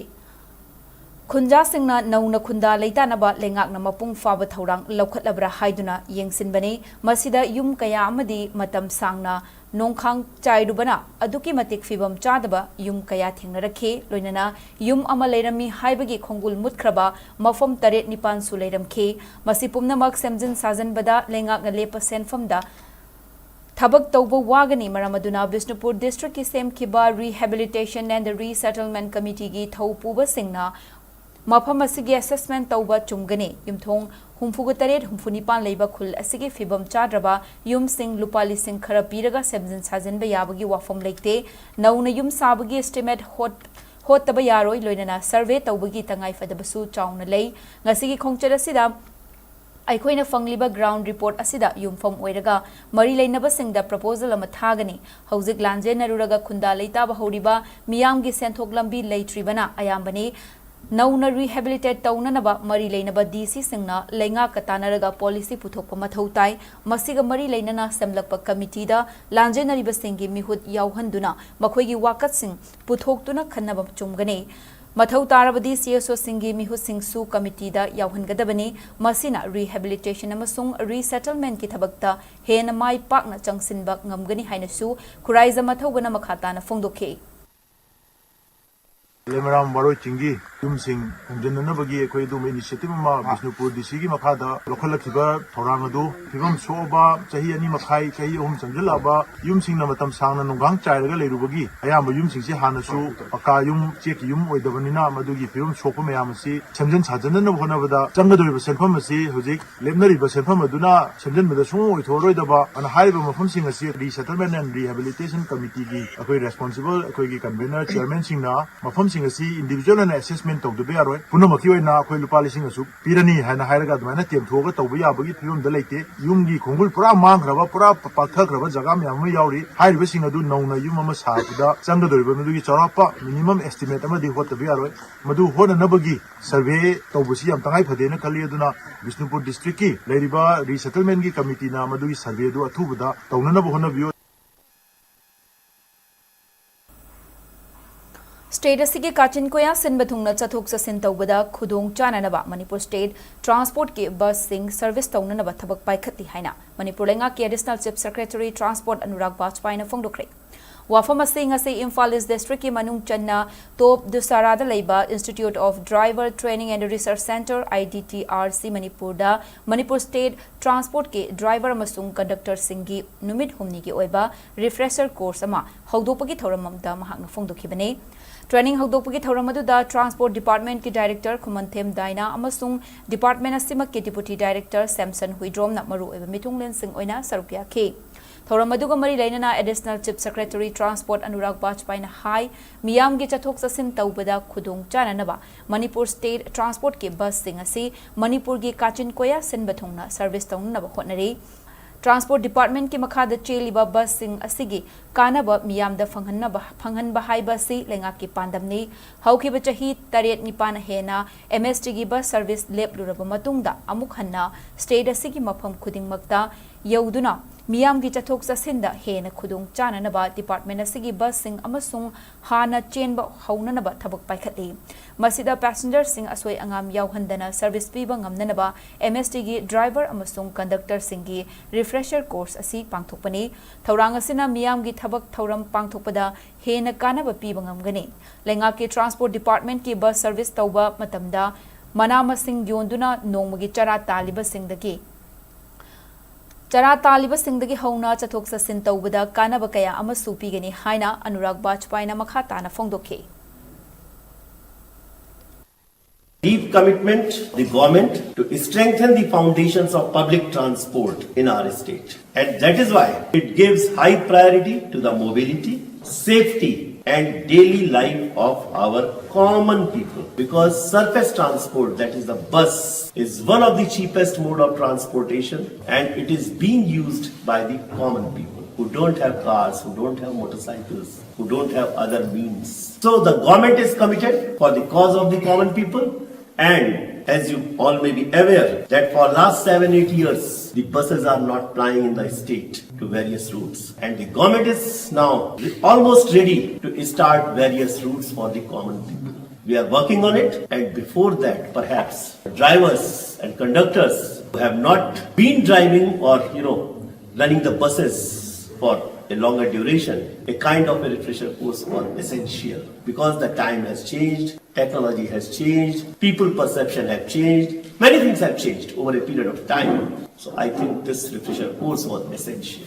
ꯈꯨꯟꯖꯥꯁꯤꯡꯅ ꯅꯧꯅ ꯈꯨꯟꯗꯥ ꯂꯩꯇꯥꯅꯕ ꯂꯩꯉꯥꯛꯅ ꯃꯄꯨꯡ ꯐꯥꯕ ꯊꯧꯔꯥꯡ ꯂꯧꯈꯠꯂꯕ꯭ꯔꯥ ꯍꯥꯏꯗꯨꯅ ꯌꯦꯡꯁꯤꯟꯕꯅꯤ꯫ ꯃꯁꯤꯗ ꯌꯨꯝ ꯀꯌꯥ ꯑꯃꯗꯤ ꯃꯇꯝ ꯁꯥꯡꯅ ꯅꯣꯡꯈꯥꯡ ꯆꯥꯏꯔꯨꯕꯅ ꯑꯗꯨꯛꯀꯤ ꯃꯇꯤꯛ ꯐꯤꯕꯝ ꯆꯥꯗꯕ ꯌꯨꯝ ꯀꯌꯥ ꯊꯦꯡꯅꯔꯛꯈꯤ꯫ ꯂꯣꯏꯅꯅ ꯌꯨꯝ ꯑꯃ ꯂꯩꯔꯝꯃꯤ ꯍꯥꯏꯕꯒꯤ ꯈꯣꯡꯒꯨꯜ ꯃꯨꯠꯈ꯭ꯔꯕ ꯃꯐꯝ ꯇꯔꯦꯠ ꯅꯤꯄꯥꯟꯁꯨ ꯂꯩꯔꯝꯈꯤ꯫ ꯃꯁꯤ ꯄꯨꯝꯅꯃꯛ ꯁꯦꯝꯖꯤꯟ ꯁꯥꯖꯤꯟꯕꯗ ꯂꯩꯉꯥꯛꯅ ꯂꯦꯞꯄ ꯁꯦꯟꯐꯝꯗ ꯊꯕꯛ ꯇꯧꯕ ꯋꯥꯒꯅꯤ꯫ ꯃꯔꯝ ꯑꯗꯨꯅ ꯕꯤꯁꯅꯨꯄꯨꯔ ꯗꯤꯁꯇ꯭ꯔꯤꯛꯀꯤ ꯁꯦꯝꯈꯤꯕ Rehabilitation and Resettlement Committeeꯒꯤ ꯊꯧ ꯄꯨꯕꯁꯤꯡꯅ ꯃꯐꯝ ꯑꯁꯤꯒꯤ assessment ꯇꯧꯕ ꯆꯨꯝꯒꯅꯤ꯫ ꯌꯨꯝꯊꯣꯡ ꯍꯨꯝꯐꯨꯒ ꯇꯔꯦꯠ, ꯍꯨꯝꯐꯨ ꯅꯤꯄꯥꯟ ꯂꯩꯕ ꯈꯨꯜ ꯑꯁꯤꯒꯤ ꯐꯤꯕꯝ ꯆꯥꯗ꯭ꯔꯕ ꯌꯨꯝꯁꯤꯡ ꯂꯨꯄꯥ ꯂꯤꯁꯤꯡ ꯈꯔ ꯄꯤꯔꯒ ꯁꯦꯝꯖꯤꯟ ꯁꯥꯖꯤꯟꯕ ꯌꯥꯕꯒꯤ ꯋꯥꯐꯝ ꯂꯩꯇꯦ꯫ ꯅꯧꯅ ꯌꯨꯝ ꯁꯥꯕꯒꯤ estimate ꯍꯣꯠ-, ꯍꯣꯠꯇꯕ ꯌꯥꯔꯣꯏ, ꯂꯣꯏꯅꯅ survey ꯇꯧꯕꯒꯤ ꯇꯉꯥꯏ ꯐꯗꯕꯁꯨ ꯆꯥꯎꯅ ꯂꯩ꯫ ꯉꯁꯤꯒꯤ ꯈꯣꯡꯆꯠ ꯑꯁꯤꯗ ꯑꯩꯈꯣꯏꯅ ꯐꯪꯂꯤꯕ ground report ꯑꯁꯤꯗ ꯌꯨꯝꯐꯝ ꯑꯣꯏꯔꯒ ꯃꯔꯤ ꯂꯩꯅꯕꯁꯤꯡꯗ proposal ꯑꯃ ꯊꯥꯒꯅꯤ꯫ ꯍꯧꯖꯤꯛ ꯂꯥꯟꯖꯦꯟꯅꯔꯨꯔꯒ ꯈꯨꯟꯗꯥ ꯂꯩꯇꯥꯕ ꯍꯧꯔꯤꯕ ꯃꯤꯌꯥꯝꯒꯤ ꯁꯦꯟꯊꯣꯛ ꯂꯝꯕꯤ ꯂꯩꯇ꯭ꯔꯤꯕꯅ ꯑꯌꯥꯝꯕꯅꯤ꯫ ꯅꯧꯅ rehabilitate ꯇꯧꯅꯅꯕ ꯃꯔꯤ ꯂꯩꯅꯕ ꯗꯤ ꯁꯤꯁꯤꯡꯅ ꯂꯩꯉꯥꯛꯀ ꯇꯥꯟꯅꯔꯒ ꯄꯣꯂꯤꯁꯤ ꯄꯨꯊꯣꯛꯄ ꯃꯊꯧ ꯇꯥꯏ꯫ ꯃꯁꯤꯒ ꯃꯔꯤ ꯂꯩꯅꯅ ꯁꯦꯝꯂꯛꯄ ꯀꯃꯤꯇꯤꯗ ꯂꯥꯟꯖꯦꯟꯅꯔꯤꯕꯁꯤꯡꯒꯤ ꯃꯤꯍꯨꯠ ꯌꯥꯎꯍꯟꯗꯨꯅ ꯃꯈꯣꯏꯒꯤ ꯋꯥꯀꯠꯁꯤꯡ ꯄꯨꯊꯣꯛꯇꯨꯅ ꯈꯟꯅꯕ ꯆꯨꯝꯒꯅꯤ꯫ ꯃꯊꯧ ꯇꯥꯔꯕꯗꯤ ꯁꯤ ꯑꯦꯁ ꯑꯣꯁꯤꯡꯒꯤ ꯃꯤꯍꯨꯠꯁꯤꯡꯁꯨ ꯀꯃꯤꯇꯤꯗ ꯌꯥꯎꯍꯟꯒꯗꯕꯅꯤ꯫ ꯃꯁꯤꯅ rehabilitation ꯑꯃꯁꯨꯡ resettlementꯀꯤ ꯊꯕꯛꯇ ꯍꯦꯟꯅ ꯃꯥꯏ ꯄꯥꯛꯅ ꯆꯪꯁꯤꯟꯕ ꯉꯝꯒꯅꯤ ꯍꯥꯏꯅꯁꯨ ꯈꯨꯔꯥꯏꯖꯝ ꯑꯊꯧꯕꯅ ꯃꯈꯥ ꯇꯥꯅ ꯐꯣꯡꯗꯣꯛꯈꯤ꯫ ꯂꯩꯃꯔꯥꯝ ꯋꯥꯔꯣꯏ ꯆꯤꯡꯒꯤ ꯌꯨꯝꯁꯤꯡ ꯍꯣꯡꯖꯤꯟꯅꯅꯕꯒꯤ ꯑꯩꯈꯣꯏ ꯑꯗꯨꯒꯨꯝꯕ initiative ꯑꯃ ꯕꯤꯁꯅꯨꯄꯨꯔ D C ꯒꯤ ꯃꯈꯥꯗ ꯂꯧꯈꯠꯂꯛꯈꯤꯕ ꯊꯧꯔꯥꯡ ꯑꯗꯨ, ꯐꯤꯕꯝ ꯁꯣꯛꯑꯕ, ꯆꯍꯤ ꯑꯅꯤ ꯃꯈꯥꯏ, ꯆꯍꯤ ꯑꯍꯨꯝ ꯆꯪꯁꯤꯜꯂꯛꯑꯕ ꯌꯨꯝꯁꯤꯡꯅ ꯃꯇꯝ ꯁꯥꯡꯅ ꯅꯣꯡꯈꯥꯡ ꯆꯥꯏꯔꯒ ꯂꯩꯔꯨꯕꯒꯤ ꯑꯌꯥꯝꯕ ꯌꯨꯝꯁꯤꯡꯁꯤ ꯍꯥꯟꯅꯁꯨ ꯄꯀꯥ ꯌꯨꯝ, ꯆꯦꯛꯀꯤ ꯌꯨꯝ ꯑꯣꯏꯗꯕꯅꯤꯅ, ꯃꯗꯨꯒꯤ ꯐꯤꯕꯝ ꯁꯣꯛꯄ ꯃꯌꯥꯝ ꯑꯁꯤ ꯁꯦꯝꯖꯤꯟ ꯁꯥꯖꯤꯟꯅꯅꯕ ꯍꯣꯠꯅꯕꯗ ꯆꯪꯒꯗꯧꯔꯤꯕ ꯁꯦꯟꯐꯝ ꯑꯁꯤ ꯍꯧꯖꯤꯛ ꯂꯦꯞꯅꯔꯤꯕ ꯁꯦꯟꯐꯝ ꯑꯗꯨꯅ ꯁꯦꯝꯖꯤꯟꯕꯗ ꯁꯨꯡꯑꯣꯏ ꯑꯣꯏꯊꯣꯛꯑꯔꯣꯏꯗꯕ ꯑꯅ ꯍꯥꯏꯔꯤꯕ ꯃꯐꯝꯁꯤꯡ ꯑꯁꯤ Resettlement and Rehabilitation Committeeꯒꯤ ꯑꯩꯈꯣꯏ responsible ꯑꯩꯈꯣꯏꯒꯤ convener chairmanꯁꯤꯡꯅ ꯃꯐꯝꯁꯤꯡ ꯑꯁꯤ individual ꯑꯣꯏꯅ assessment ꯇꯧꯗꯕ ꯌꯥꯔꯣꯏ꯫ ꯄꯨꯝꯅꯃꯛꯀꯤ ꯑꯣꯏꯅ ꯑꯩꯈꯣꯏ ꯂꯨꯄꯥ ꯂꯤꯁꯤꯡ ꯑꯁꯨꯛ ꯄꯤꯔꯅꯤ ꯍꯥꯏꯅ ꯍꯥꯏꯔꯒ ꯑꯗꯨꯃꯥꯏꯅ ꯇꯦꯝꯊꯣꯛꯑꯒ ꯇꯧꯕ ꯌꯥꯕꯒꯤ ꯐꯤꯕꯝꯗ ꯂꯩꯇꯦ꯫ ꯌꯨꯝꯒꯤ ꯈꯣꯡꯒꯨꯜ ꯄꯨꯔꯥ ꯃꯥꯡꯈ꯭ꯔꯕ, ꯄꯨꯔꯥ ꯄꯥꯛꯊꯈ꯭ꯔꯕ ꯖꯒꯥ ꯃꯌꯥꯝ ꯑꯃ ꯌꯥꯎꯔꯤ꯫ ꯍꯥꯏꯔꯤꯕꯁꯤꯡ ꯑꯗꯨ ꯅꯧꯅ ꯌꯨꯝ ꯑꯃ ꯁꯥꯕꯗ ꯆꯪꯒꯗꯧꯔꯤꯕ ꯃꯗꯨꯒꯤ ꯆꯥꯎꯔꯥꯛꯄ minimum estimate ꯑꯃꯗꯤ ꯍꯣꯠꯇꯕ ꯌꯥꯔꯣꯏ꯫ ꯃꯗꯨ ꯍꯣꯠꯅꯅꯕꯒꯤ survey ꯇꯧꯕꯁꯤ ꯌꯥꯝ ꯇꯉꯥꯏ ꯐꯗꯦꯅ ꯈꯜꯂꯤ꯫ ꯑꯗꯨꯅ ꯕꯤꯁꯅꯨꯄꯨꯔ districtꯀꯤ ꯂꯩꯔꯤꯕ Resettlementꯀꯤ committeeꯅ ꯃꯗꯨꯒꯤ survey ꯑꯗꯨ ꯑꯊꯨꯕꯗ ꯇꯧꯅꯅꯕ ꯍꯣꯠꯅꯕꯤꯌꯨ꯫ State ꯑꯁꯤꯒꯤ ꯀꯥꯆꯤꯟ ꯀꯣꯌꯥ ꯁꯤꯟꯕ ꯊꯨꯡꯅ ꯆꯠꯊꯣꯛ ꯆꯠꯁꯤꯟ ꯇꯧꯕꯗ ꯈꯨꯗꯣꯡ ꯆꯥꯅꯅꯕ ꯃꯅꯤꯄꯨꯔ state transportꯀꯤ busꯁꯤꯡ service ꯇꯧꯅꯅꯕ ꯊꯕꯛ ꯄꯥꯏꯈꯠꯂꯤ ꯍꯥꯏꯅ ꯃꯅꯤꯄꯨꯔ ꯂꯩꯉꯥꯛꯀꯤ Additional Chief Secretary Transport Anurag ꯕꯥꯖꯄꯥꯏꯅ ꯐꯣꯡꯗꯣꯛꯈ꯭ꯔꯦ꯫ ꯋꯥꯐꯝ ꯑꯁꯤ ꯉꯁꯤ ꯏꯝꯐꯥꯜ East districtꯀꯤ ꯃꯅꯨꯡ ꯆꯟꯅ ꯇꯣꯞ ꯗꯨꯁꯥꯔꯥꯗ ꯂꯩꯕ Institute of Driver Training and Research Centre, I D T R C ꯃꯅꯤꯄꯨꯔꯗ ꯃꯅꯤꯄꯨꯔ state transportꯀꯤ driver ꯑꯃꯁꯨꯡ conductorꯁꯤꯡꯒꯤ ꯅꯨꯃꯤꯠ ꯍꯨꯝꯅꯤꯒꯤ ꯑꯣꯏꯕ refresher course ꯑꯃ ꯍꯧꯗꯣꯛꯄꯒꯤ ꯊꯧꯔꯝ ꯑꯃꯗ ꯃꯍꯥꯛꯅ ꯐꯣꯡꯗꯣꯛꯈꯤꯕꯅꯤ꯫ Training ꯍꯧꯗꯣꯛꯄꯒꯤ ꯊꯧꯔꯝ ꯑꯗꯨꯗ Transport Departmentꯀꯤ Director ꯈꯨꯃꯟꯊꯦꯝ ꯗꯥꯏꯅꯥ ꯑꯃꯁꯨꯡ department ꯑꯁꯤꯃꯛꯀꯤ Deputy Director ꯁꯦꯝꯁꯟ ꯍꯨꯏꯗ꯭ꯔꯣꯝꯅ ꯃꯔꯨꯑꯣꯏꯕ ꯃꯤꯊꯨꯡꯂꯦꯟꯁꯤꯡ ꯑꯣꯏꯅ ꯁꯔꯨꯛ ꯌꯥꯈꯤ꯫ ꯊꯧꯔꯝ ꯑꯗꯨꯒ ꯃꯔꯤ ꯂꯩꯅꯅ Additional Chief Secretary Transport Anurag ꯕꯥꯖꯄꯥꯏꯅ ꯍꯥꯏ, ꯃꯤꯌꯥꯝꯒꯤ ꯆꯠꯊꯣꯛ ꯆꯠꯁꯤꯟ ꯇꯧꯕꯗ ꯈꯨꯗꯣꯡ ꯆꯥꯅꯅꯕ ꯃꯅꯤꯄꯨꯔ state transportꯀꯤ busꯁꯤꯡ ꯑꯁꯤ ꯃꯅꯤꯄꯨꯔꯒꯤ ꯀꯥꯆꯤꯟ ꯀꯣꯌꯥ ꯁꯤꯟꯕ ꯊꯨꯡꯅ service ꯇꯧꯅꯅꯕ ꯍꯣꯠꯅꯔꯤ꯫ Transport Departmentꯀꯤ ꯃꯈꯥꯗ ꯆꯦꯜꯂꯤꯕ busꯁꯤꯡ ꯑꯁꯤꯒꯤ ꯀꯥꯟꯅꯕ ꯃꯤꯌꯥꯝꯗ ꯐꯪꯍꯟꯅꯕ, ꯐꯪꯍꯟꯕ ꯍꯥꯏꯕ ꯑꯁꯤ ꯂꯩꯉꯥꯛꯀꯤ ꯄꯥꯟꯗꯝꯅꯤ꯫ ꯍꯧꯈꯤꯕ ꯆꯍꯤ ꯇꯔꯦꯠ ꯅꯤꯄꯥꯟ ꯍꯦꯟꯅ M S Tꯒꯤ bus service ꯂꯦꯞꯂꯨꯔꯕ ꯃꯇꯨꯡꯗ ꯑꯃꯨꯛ ꯍꯟꯅ state ꯑꯁꯤꯒꯤ ꯃꯐꯝ ꯈꯨꯗꯤꯡꯃꯛꯇ ꯌꯧꯗꯨꯅ ꯃꯤꯌꯥꯝꯒꯤ ꯆꯠꯊꯣꯛ ꯆꯠꯁꯤꯟꯗ ꯍꯦꯟꯅ ꯈꯨꯗꯣꯡ ꯆꯥꯅꯅꯕ department ꯑꯁꯤꯒꯤ busꯁꯤꯡ ꯑꯃꯁꯨꯡ ꯍꯥꯟꯅ ꯆꯦꯟꯕ ꯍꯧꯅꯅꯕ ꯊꯕꯛ ꯄꯥꯏꯈꯠꯂꯤ꯫ ꯃꯁꯤꯗ passengerꯁꯤꯡ ꯑꯁꯣꯏ ꯑꯉꯥꯝ ꯌꯥꯎꯍꯟꯗꯅ service ꯄꯤꯕ ꯉꯝꯅꯅꯕ MSTꯒꯤ driver ꯑꯃꯁꯨꯡ conductorꯁꯤꯡꯒꯤ refresher course ꯑꯁꯤ ꯄꯥꯡꯊꯣꯛꯄꯅꯤ꯫ ꯊꯧꯔꯥꯡ ꯑꯁꯤꯅ ꯃꯤꯌꯥꯝꯒꯤ ꯊꯕꯛ ꯊꯧꯔꯝ ꯄꯥꯡꯊꯣꯛꯄꯗ ꯍꯦꯟꯅ ꯀꯥꯟꯅꯕ ꯄꯤꯕ ꯉꯝꯒꯅꯤ꯫ ꯂꯩꯉꯥꯛꯀꯤ transport departmentꯀꯤ bus service ꯇꯧꯕ ꯃꯇꯝꯗ ꯃꯅꯥ ꯃꯁꯤꯡ ꯌꯣꯟꯗꯨꯅ ꯅꯣꯡꯃꯒꯤ ꯆꯔꯥ ꯇꯥꯜꯂꯤꯕꯁꯤꯡꯗꯒꯤ ꯆꯔꯥ ꯇꯥꯜꯂꯤꯕꯁꯤꯡꯗꯒꯤ ꯍꯧꯅ ꯆꯠꯊꯣꯛ ꯆꯠꯁꯤꯟ ꯇꯧꯕꯗ ꯀꯥꯟꯅꯕ ꯀꯌꯥ ꯑꯃꯁꯨ ꯄꯤꯒꯅꯤ ꯍꯥꯏꯅ ꯑꯅꯨꯔꯥꯒ ꯕꯥꯖꯄꯥꯏꯅ ꯃꯈꯥ ꯇꯥꯅ ꯐꯣꯡꯗꯣꯛꯈꯤ꯫ Deep commitment the government to strengthen the foundations of public transport in our state. And that is why it gives high priority to the mobility, safety, and daily life of our common people. Because surface transport, that is the bus, is one of the cheapest mode of transportation, and it is being used by the common people who don't have cars, who don't have motorcycles, who don't have other means. So the government is committed for the cause of the common people, and as you all may be aware that for last seven, eight years, the buses are not plying in the state to various routes. And the government is now re- almost ready to start various routes for the common people. We are working on it, and before that, perhaps drivers and conductors who have not been driving or, you know, running the buses for a longer duration, a kind of a refresher course was essential because the time has changed, technology has changed, people perception have changed, many things have changed over a period of time. So I think this refresher course was essential.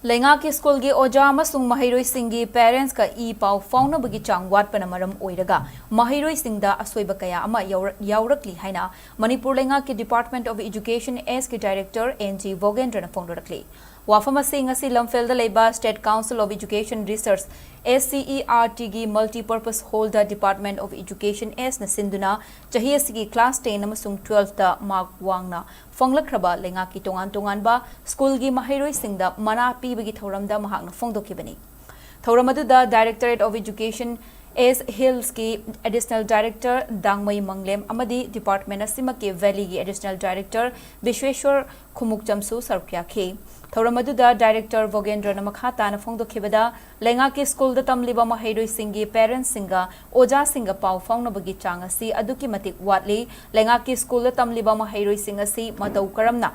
ꯂꯩꯉꯥꯛꯀꯤ ꯁ꯭ꯀꯨꯜꯒꯤ ꯑꯣꯖꯥ ꯑꯃꯁꯨꯡ ꯃꯍꯩꯔꯣꯏꯁꯤꯡꯒꯤ parentsꯀ E ꯄꯥꯎ ꯐꯥꯎꯅꯕꯒꯤ ꯆꯥꯡ ꯋꯥꯠꯄꯅ ꯃꯔꯝ ꯑꯣꯏꯔꯒ ꯃꯍꯩꯔꯣꯏꯁꯤꯡꯗ ꯑꯁꯣꯏꯕ ꯀꯌꯥ ꯑꯃ ꯌꯥꯎꯔꯛ- ꯌꯥꯎꯔꯛꯂꯤ ꯍꯥꯏꯅ ꯃꯅꯤꯄꯨꯔ ꯂꯩꯉꯥꯛꯀꯤ Department of Education Sꯀꯤ director N G ꯚꯣꯒꯦꯟꯗ꯭ꯔꯅ ꯐꯣꯡꯗꯣꯔꯛꯂꯤ꯫ ꯋꯥꯐꯝ ꯑꯁꯤ ꯉꯁꯤ ꯂꯝꯐꯦꯜꯗ ꯂꯩꯕ State Council of Education Research, SCERTꯒꯤ multipurpose hallꯗ Department of Education Sꯅ ꯁꯤꯟꯗꯨꯅ ꯆꯍꯤ ꯑꯁꯤꯒꯤ class ten ꯑꯃꯁꯨꯡ twelveꯇ mark ꯋꯥꯡꯅ ꯐꯪꯂꯛꯈ꯭ꯔꯕ ꯂꯩꯉꯥꯛꯀꯤ ꯇꯣꯉꯥꯟ ꯇꯣꯉꯥꯟꯕ ꯁ꯭ꯀꯨꯜꯒꯤ ꯃꯍꯩꯔꯣꯏꯁꯤꯡꯗ ꯃꯅꯥ ꯄꯤꯕꯒꯤ ꯊꯧꯔꯝꯗ ꯃꯍꯥꯛꯅ ꯐꯣꯡꯗꯣꯛꯈꯤꯕꯅꯤ꯫ ꯊꯧꯔꯝ ꯑꯗꯨꯗ Directorate of Education ꯑꯦꯁ ꯍꯤꯜꯁꯀꯤ ꯑꯦꯗꯤꯁꯅꯦꯜ ꯗꯥꯏꯔꯦꯛꯇꯔ ꯗꯥꯡꯃꯩ ꯃꯪꯂꯦꯝ ꯑꯃꯗꯤ ꯗꯤꯄꯥꯔꯠꯃꯦꯟ ꯑꯁꯤꯃꯛꯀꯤ ꯚꯦꯂꯤꯒꯤ ꯑꯦꯗꯤꯁꯅꯦꯜ ꯗꯥꯏꯔꯦꯛꯇꯔ ꯕꯤꯁ꯭ꯋꯦꯁ꯭ꯋꯔ ꯈꯨꯃꯨꯛꯆꯝꯁꯨ ꯁꯔꯨꯛ ꯌꯥꯈꯤ꯫ ꯊꯧꯔꯝ ꯑꯗꯨꯗ ꯗꯥꯏꯔꯦꯛꯇꯔ ꯚꯣꯒꯦꯟꯗ꯭ꯔꯅ ꯃꯈꯥ ꯇꯥꯅ ꯐꯣꯡꯗꯣꯛꯈꯤꯕꯗ, ꯂꯩꯉꯥꯛꯀꯤ ꯁ꯭ꯀꯨꯜꯗ ꯇꯝꯂꯤꯕ ꯃꯍꯩꯔꯣꯏꯁꯤꯡꯒꯤ ꯄꯦꯔꯦꯟꯠꯁꯤꯡꯒ ꯑꯣꯖꯥꯁꯤꯡꯒ ꯄꯥꯎ ꯐꯥꯎꯅꯕꯒꯤ ꯆꯥꯡ ꯑꯁꯤ ꯑꯗꯨꯛꯀꯤ ꯃꯇꯤꯛ ꯋꯥꯠꯂꯤ꯫ ꯂꯩꯉꯥꯛꯀꯤ ꯁ꯭ꯀꯨꯜꯗ ꯇꯝꯂꯤꯕ ꯃꯍꯩꯔꯣꯏꯁꯤꯡ ꯑꯁꯤ ꯃꯇꯧ ꯀꯔꯝꯅ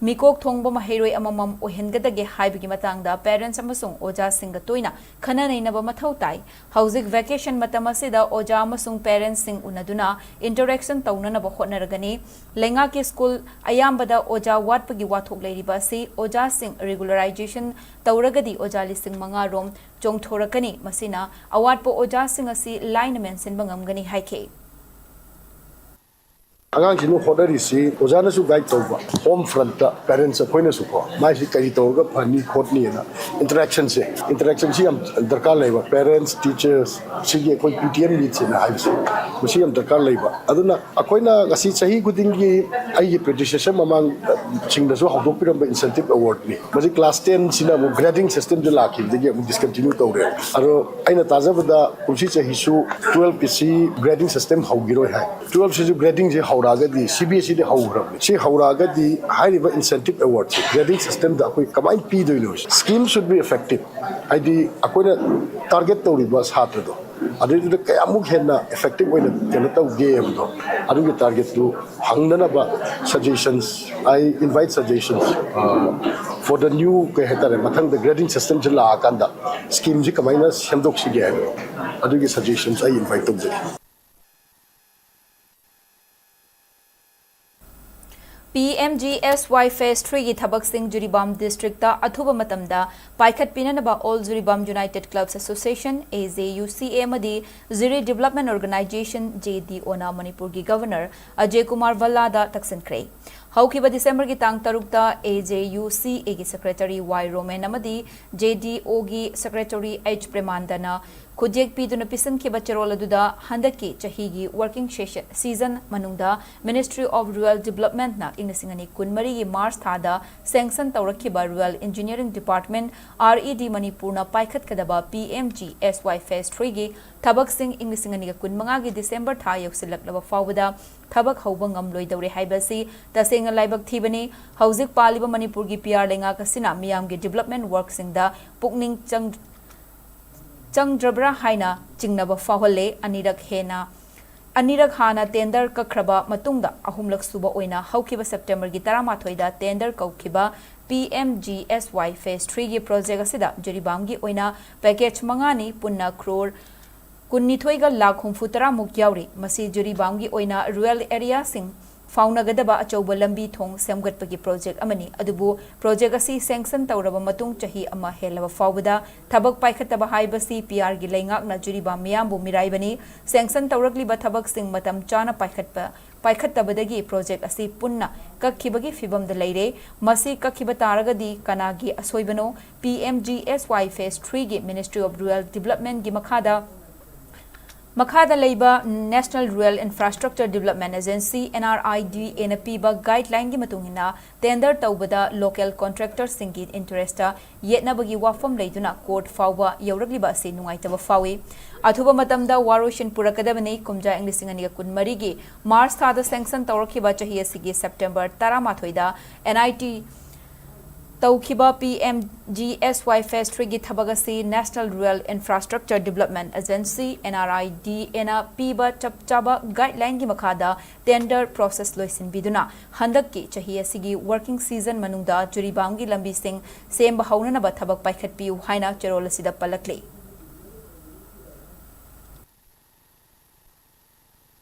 ꯃꯤꯀꯣꯛ ꯊꯣꯡꯕ ꯃꯍꯩꯔꯣꯏ ꯑꯃꯃꯝ ꯑꯣꯏꯍꯟꯒꯗꯒꯦ ꯍꯥꯏꯕꯒꯤ ꯃꯇꯥꯡꯗ ꯄꯦꯔꯦꯟꯠꯁ ꯑꯃꯁꯨꯡ ꯑꯣꯖꯥꯁꯤꯡꯒ ꯇꯣꯏꯅ ꯈꯟꯅ ꯅꯩꯅꯕ ꯃꯊꯧ ꯇꯥꯏ꯫ ꯍꯧꯖꯤꯛ ꯚꯦꯀꯦꯁꯟ ꯃꯇꯝ ꯑꯁꯤꯗ ꯑꯣꯖꯥ ꯑꯃꯁꯨꯡ ꯄꯦꯔꯦꯟꯠꯁꯤꯡ ꯎꯅꯗꯨꯅ ꯏꯟꯇꯔꯦꯛꯁꯟ ꯇꯧꯅꯅꯕ ꯍꯣꯠꯅꯔꯒꯅꯤ꯫ ꯂꯩꯉꯥꯛꯀꯤ ꯁ꯭ꯀꯨꯜ ꯑꯌꯥꯝꯕꯗ ꯑꯣꯖꯥ ꯋꯥꯠꯄꯒꯤ ꯋꯥꯊꯣꯛ ꯂꯩꯔꯤꯕ ꯑꯁꯤ ꯑꯣꯖꯥꯁꯤꯡ ꯔꯤꯒꯨꯂꯔꯥꯏꯖꯦꯁꯟ ꯇꯧꯔꯒꯗꯤ ꯑꯣꯖꯥ ꯂꯤꯁꯤꯡ ꯃꯉꯥ ꯔꯣꯝ ꯆꯣꯡꯊꯣꯔꯛꯀꯅꯤ꯫ ꯃꯁꯤꯅ ꯑꯋꯥꯠꯄ ꯑꯣꯖꯥꯁꯤꯡ ꯑꯁꯤ ꯂꯥꯏꯅ ꯃꯦꯟꯁꯤꯟꯕ ꯉꯝꯒꯅꯤ ꯍꯥꯏꯈꯤ꯫ ꯑꯉꯥꯡꯁꯤꯡꯅ ꯍꯣꯠꯅꯔꯤꯁꯤ ꯑꯣꯖꯥꯅꯁꯨ ꯒꯥꯏꯗ ꯇꯧꯕ, ꯍꯣꯝ ꯐ꯭ꯔꯟꯠꯇ ꯄꯦꯔꯦꯟꯠꯁ ꯑꯩꯈꯣꯏꯅꯁꯨꯀꯣ, ꯃꯥꯏꯁꯤ ꯀꯔꯤ ꯇꯧꯔꯒ ꯐꯅꯤ ꯈꯣꯠꯅꯤꯅ ꯏꯟꯇꯔꯦꯛꯁꯟꯁꯦ, ꯏꯟꯇꯔꯦꯛꯁꯟꯁꯤ ꯌꯥꯝ ꯗꯔꯀꯥꯔ ꯂꯩꯕ꯫ ꯄꯦꯔꯦꯟꯠꯁ, ꯇꯤꯆꯔꯁ, ꯁꯤꯒꯤ ꯑꯩꯈꯣꯏ ꯄꯤ ꯇꯤ ꯑꯦꯝ ꯃꯤꯠꯁꯤꯅ ꯍꯥꯏꯕꯁꯦ, ꯃꯁꯤ ꯌꯥꯝ ꯗꯔꯀꯥꯔ ꯂꯩꯕ꯫ ꯑꯗꯨꯅ ꯑꯩꯈꯣꯏꯅ ꯉꯁꯤ ꯆꯍꯤ ꯈꯨꯗꯤꯡꯒꯤ ꯑꯩꯒꯤ ꯄ꯭ꯔꯤꯗꯤꯁꯦꯁꯔ ꯃꯃꯥꯡꯁꯤꯡꯗꯁꯨ ꯍꯧꯗꯣꯛꯄꯤꯔꯝꯕ ꯏꯟꯁꯦꯟꯇꯤꯞ ꯑꯦꯋꯥꯔꯗꯅꯤ꯫ ꯃꯁꯤ ꯀ꯭ꯂꯥꯁ ꯇꯦꯟꯁꯤꯅ ꯑꯃꯨꯛ ꯒ꯭ꯔꯦꯗꯤꯡ ꯁꯤꯁꯇꯦꯝꯗ ꯂꯥꯛꯈꯤꯕꯗꯒꯤ ꯑꯃꯨꯛ ꯗꯤꯁꯀꯟꯇꯤꯅ꯭ꯌꯨ ꯇꯧꯔꯦ꯫ ꯑꯗꯣ ꯑꯩꯅ ꯇꯥꯖꯕꯗ ꯀꯨꯝꯁꯤ ꯆꯍꯤꯁꯨ ꯇꯨꯋꯦꯜꯐꯀꯤꯁꯤ ꯒ꯭ꯔꯦꯗꯤꯡ ꯁꯤꯁꯇꯦꯝ ꯍꯧꯈꯤꯔꯣꯏ ꯍꯥꯏ꯫ ꯇꯨꯋꯦꯜꯐꯁꯤꯁꯨ ꯒ꯭ꯔꯦꯗꯤꯡꯁꯦ ꯍꯧꯔꯛꯑꯒꯗꯤ, ꯁꯤ ꯕꯤ ꯑꯦꯁ ꯏꯗꯤ ꯍꯧꯈ꯭ꯔꯕꯅꯤ, ꯁꯤ ꯍꯧꯔꯛꯑꯒꯗꯤ ꯍꯥꯏꯔꯤꯕ ꯏꯟꯁꯦꯟꯇꯤꯞ ꯑꯦꯋꯥꯔꯗꯁꯦ ꯒ꯭ꯔꯦꯗꯤꯡ ꯁꯤꯁꯇꯦꯝꯗ ꯑꯩꯈꯣꯏ ꯀꯃꯥꯏꯅ ꯄꯤꯗꯣꯏꯅꯣ? Scheme should be effective꯫ ꯍꯥꯏꯗꯤ ꯑꯩꯈꯣꯏꯅ ꯇꯥꯔꯒꯦꯠ ꯇꯧꯔꯤꯕ ꯁꯥꯇ꯭ꯔꯗꯣ, ꯑꯗꯨꯏꯗꯨꯗ ꯀꯌꯥꯃꯨꯛ ꯍꯦꯟꯅ ꯏꯐꯦꯛꯇꯤꯞ ꯑꯣꯏꯅ ꯀꯩꯅꯣ ꯇꯧꯒꯦ ꯍꯥꯏꯕꯗꯣ, ꯑꯗꯨꯒꯤ ꯇꯥꯔꯒꯦꯠꯇꯨ ꯍꯪꯅꯅꯕ suggestions, I invite suggestions, uh, for the new, ꯀꯩ ꯍꯥꯏꯇꯥꯔꯦ, ꯃꯊꯪꯗ ꯒ꯭ꯔꯦꯗꯤꯡ ꯁꯤꯁꯇꯦꯝꯁꯤ ꯂꯥꯛꯑꯀꯥꯟꯗ ꯁ꯭ꯀꯤꯝꯁꯤ ꯀꯃꯥꯏꯅ ꯁꯦꯝꯗꯣꯛꯁꯤꯒꯦ ꯍꯥꯏꯕꯗꯣ, ꯑꯗꯨꯒꯤ ꯁꯖꯦꯁꯟꯁ ꯑꯩ ꯏꯟꯚꯥꯏꯠ ꯇꯧꯖꯔꯤ꯫ ꯄꯤ ꯑꯦꯝ ꯖꯤ ꯑꯦꯁ ꯋꯥꯏ ꯐꯦꯁ ꯊ꯭ꯔꯤꯒꯤ ꯊꯕꯛꯁꯤꯡ ꯖꯤꯔꯤꯕꯥꯝ ꯗꯤꯁꯇ꯭ꯔꯤꯛꯇ ꯑꯊꯨꯕ ꯃꯇꯝꯗ ꯄꯥꯏꯈꯠꯄꯤꯅꯅꯕ All Jiribam United Clubs Association, A J U C A, ꯑꯃꯗꯤ Jiri development organization, J D O, ꯅ ꯃꯅꯤꯄꯨꯔꯒꯤ ꯒꯚꯔꯅꯔ ꯑꯖꯌ ꯀꯨꯃꯥꯔ ꯚꯜꯂꯥꯗ ꯇꯛꯁꯤꯟꯈ꯭ꯔꯦ꯫ ꯍꯧꯈꯤꯕ ꯗꯤꯁꯦꯝꯕꯔꯒꯤ ꯇꯥꯡ ꯇꯔꯨꯛꯇ A J U C A ꯒꯤ ꯁꯦꯀ꯭ꯔꯦꯇꯔꯤ ꯋꯥꯏ ꯔꯣꯃꯦꯟ ꯑꯃꯗꯤ J D O ꯒꯤ ꯁꯦꯀ꯭ꯔꯦꯇꯔꯤ H ꯄ꯭ꯔꯦꯃꯥꯟꯗꯅ ꯈꯨꯠꯌꯦꯛ ꯄꯤꯗꯨꯅ ꯄꯤꯁꯤꯟꯈꯤꯕ ꯆꯦꯔꯣꯜ ꯑꯗꯨꯗ ꯍꯟꯗꯛꯀꯤ ꯆꯍꯤꯒꯤ working session season ꯃꯅꯨꯡꯗ Ministry of Rural Developmentꯅ ꯏꯪ ꯂꯤꯁꯤꯡ ꯑꯅꯤ ꯀꯨꯟꯃꯔꯤꯒꯤ March ꯊꯥꯗ sanction ꯇꯧꯔꯛꯈꯤꯕ Rural Engineering Department, RED, ꯃꯅꯤꯄꯨꯔꯅ ꯄꯥꯏꯈꯠꯀꯗꯕ PMGSY Phase threeꯒꯤ ꯊꯕꯛꯁꯤꯡ ꯏꯪ ꯂꯤꯁꯤꯡ ꯑꯅꯤꯒ ꯀꯨꯟꯃꯉꯥꯒꯤ December ꯊꯥ ꯌꯧꯁꯤꯜꯂꯛꯂꯕ ꯐꯥꯎꯕꯗ ꯊꯕꯛ ꯍꯧꯕ ꯉꯝꯂꯣꯏꯗꯧꯔꯦ ꯍꯥꯏꯕꯁꯤ ꯇꯁꯦꯡꯅ ꯂꯥꯏꯕꯛ ꯊꯤꯕꯅꯤ꯫ ꯍꯧꯖꯤꯛ ꯄꯥꯜꯂꯤꯕ ꯃꯅꯤꯄꯨꯔꯒꯤ PR ꯂꯩꯉꯥꯛ ꯑꯁꯤꯅ ꯃꯤꯌꯥꯝꯒꯤ development workꯁꯤꯡꯗ ꯄꯨꯛꯅꯤꯡ ꯆꯪ-, ꯆꯪꯗ꯭ꯔꯕ꯭ꯔꯥ ꯍꯥꯏꯅ ꯆꯤꯡꯅꯕ ꯐꯥꯎꯍꯜꯂꯦ꯫ ꯑꯅꯤꯔꯛ ꯍꯦꯟꯅ, ꯑꯅꯤꯔꯛ ꯍꯥꯟꯅ tender ꯀꯛꯈ꯭ꯔꯕ ꯃꯇꯨꯡꯗ ꯑꯍꯨꯝꯂꯛ ꯁꯨꯕ ꯑꯣꯏꯅ ꯍꯧꯈꯤꯕ Septemberꯒꯤ ꯇꯔꯥꯃꯥꯊꯣꯏꯗ tender ꯀꯧꯈꯤꯕ PMGSY Phase threeꯒꯤ project ꯑꯁꯤꯗ ꯖꯤꯔꯤꯕꯥꯝꯒꯤ ꯑꯣꯏꯅ package ꯃꯉꯥꯅꯤ, ꯄꯨꯟꯅ crore ꯀꯨꯟꯅꯤꯊꯣꯏꯒ ꯂꯥꯈ ꯍꯨꯝꯐꯨ ꯇꯔꯥꯃꯨꯛ ꯌꯥꯎꯔꯤ꯫ ꯃꯁꯤ ꯖꯤꯔꯤꯕꯥꯝꯒꯤ ꯑꯣꯏꯅ rural areaꯁꯤꯡ ꯐꯥꯎꯅꯒꯗꯕ ꯑꯆꯧꯕ ꯂꯝꯕꯤ ꯊꯣꯡ ꯁꯦꯝꯒꯠꯄꯒꯤ project ꯑꯃꯅꯤ꯫ ꯑꯗꯨꯕꯨ project ꯑꯁꯤ sanction ꯇꯧꯔꯕ ꯃꯇꯨꯡ ꯆꯍꯤ ꯑꯃ ꯍꯦꯜꯂꯕ ꯐꯥꯎꯕꯗ ꯊꯕꯛ ꯄꯥꯏꯈꯠꯇꯕ ꯍꯥꯏꯕꯁꯤ PRꯒꯤ ꯂꯩꯉꯥꯛꯅ ꯖꯤꯔꯤꯕꯥꯝ ꯃꯤꯌꯥꯝꯕꯨ ꯃꯤꯔꯥꯏꯕꯅꯤ꯫ Sanction ꯇꯧꯔꯛꯂꯤꯕ ꯊꯕꯛꯁꯤꯡ ꯃꯇꯝ ꯆꯥꯅ ꯄꯥꯏꯈꯠꯄ, ꯄꯥꯏꯈꯠꯇꯕꯗꯒꯤ project ꯑꯁꯤ ꯄꯨꯟꯅ ꯀꯛꯈꯤꯕꯒꯤ ꯐꯤꯚꯝꯗ ꯂꯩꯔꯦ꯫ ꯃꯁꯤ ꯀꯛꯈꯤꯕ ꯇꯥꯔꯒꯗꯤ ꯀꯅꯥꯒꯤ ꯑꯁꯣꯏꯕꯅꯣ? PMGSY Phase threeꯒꯤ Ministry of Rural Developmentꯒꯤ ꯃꯈꯥꯗ ꯃꯈꯥꯗ ꯂꯩꯕ National Rural Infrastructure Development Agency, NRIDAꯅ ꯄꯤꯕ guidelineꯒꯤ ꯃꯇꯨꯡ ꯏꯟꯅ tender ꯇꯧꯕꯗ local contractorꯁꯤꯡꯒꯤ interestꯇ ꯌꯦꯠꯅꯕꯒꯤ ꯋꯥꯐꯝ ꯂꯩꯗꯨꯅ court ꯐꯥꯎꯕ ꯌꯧꯔꯛꯂꯤꯕ ꯑꯁꯤ ꯅꯨꯡꯉꯥꯏꯇꯕ ꯐꯥꯎꯏ꯫ ꯑꯊꯨꯕ ꯃꯇꯝꯗ ꯋꯥꯔꯣꯏꯁꯤꯟ ꯄꯨꯔꯛꯀꯗꯕꯅꯤ꯫ ꯀꯨꯝꯖꯥ ꯏꯪ ꯂꯤꯁꯤꯡ ꯑꯅꯤꯒ ꯀꯨꯟꯃꯔꯤꯒꯤ March ꯊꯥꯗ sanction ꯇꯧꯔꯛꯈꯤꯕ ꯆꯍꯤ ꯑꯁꯤꯒꯤ September ꯇꯔꯥꯃꯥꯊꯣꯏꯗ NIT ꯇꯧꯈꯤꯕ PMGSY Phase threeꯒꯤ ꯊꯕꯛ ꯑꯁꯤ National Rural Infrastructure Development Agency, NRIDAꯅ ꯄꯤꯕ ꯆꯞ ꯆꯥꯕ guidelineꯒꯤ ꯃꯈꯥꯗ tender process ꯂꯣꯏꯁꯤꯟꯕꯤꯗꯨꯅ ꯍꯟꯗꯛꯀꯤ ꯆꯍꯤ ꯑꯁꯤꯒꯤ working season ꯃꯅꯨꯡꯗ ꯖꯤꯔꯤꯕꯥꯝꯒꯤ ꯂꯝꯕꯤꯁꯤꯡ ꯁꯦꯝꯕ ꯍꯧꯅꯅꯕ ꯊꯕꯛ ꯄꯥꯏꯈꯠꯄꯤꯌꯨ ꯍꯥꯏꯅ ꯆꯦꯔꯣꯜ ꯑꯁꯤꯗ ꯄꯜꯂꯛꯂꯤ꯫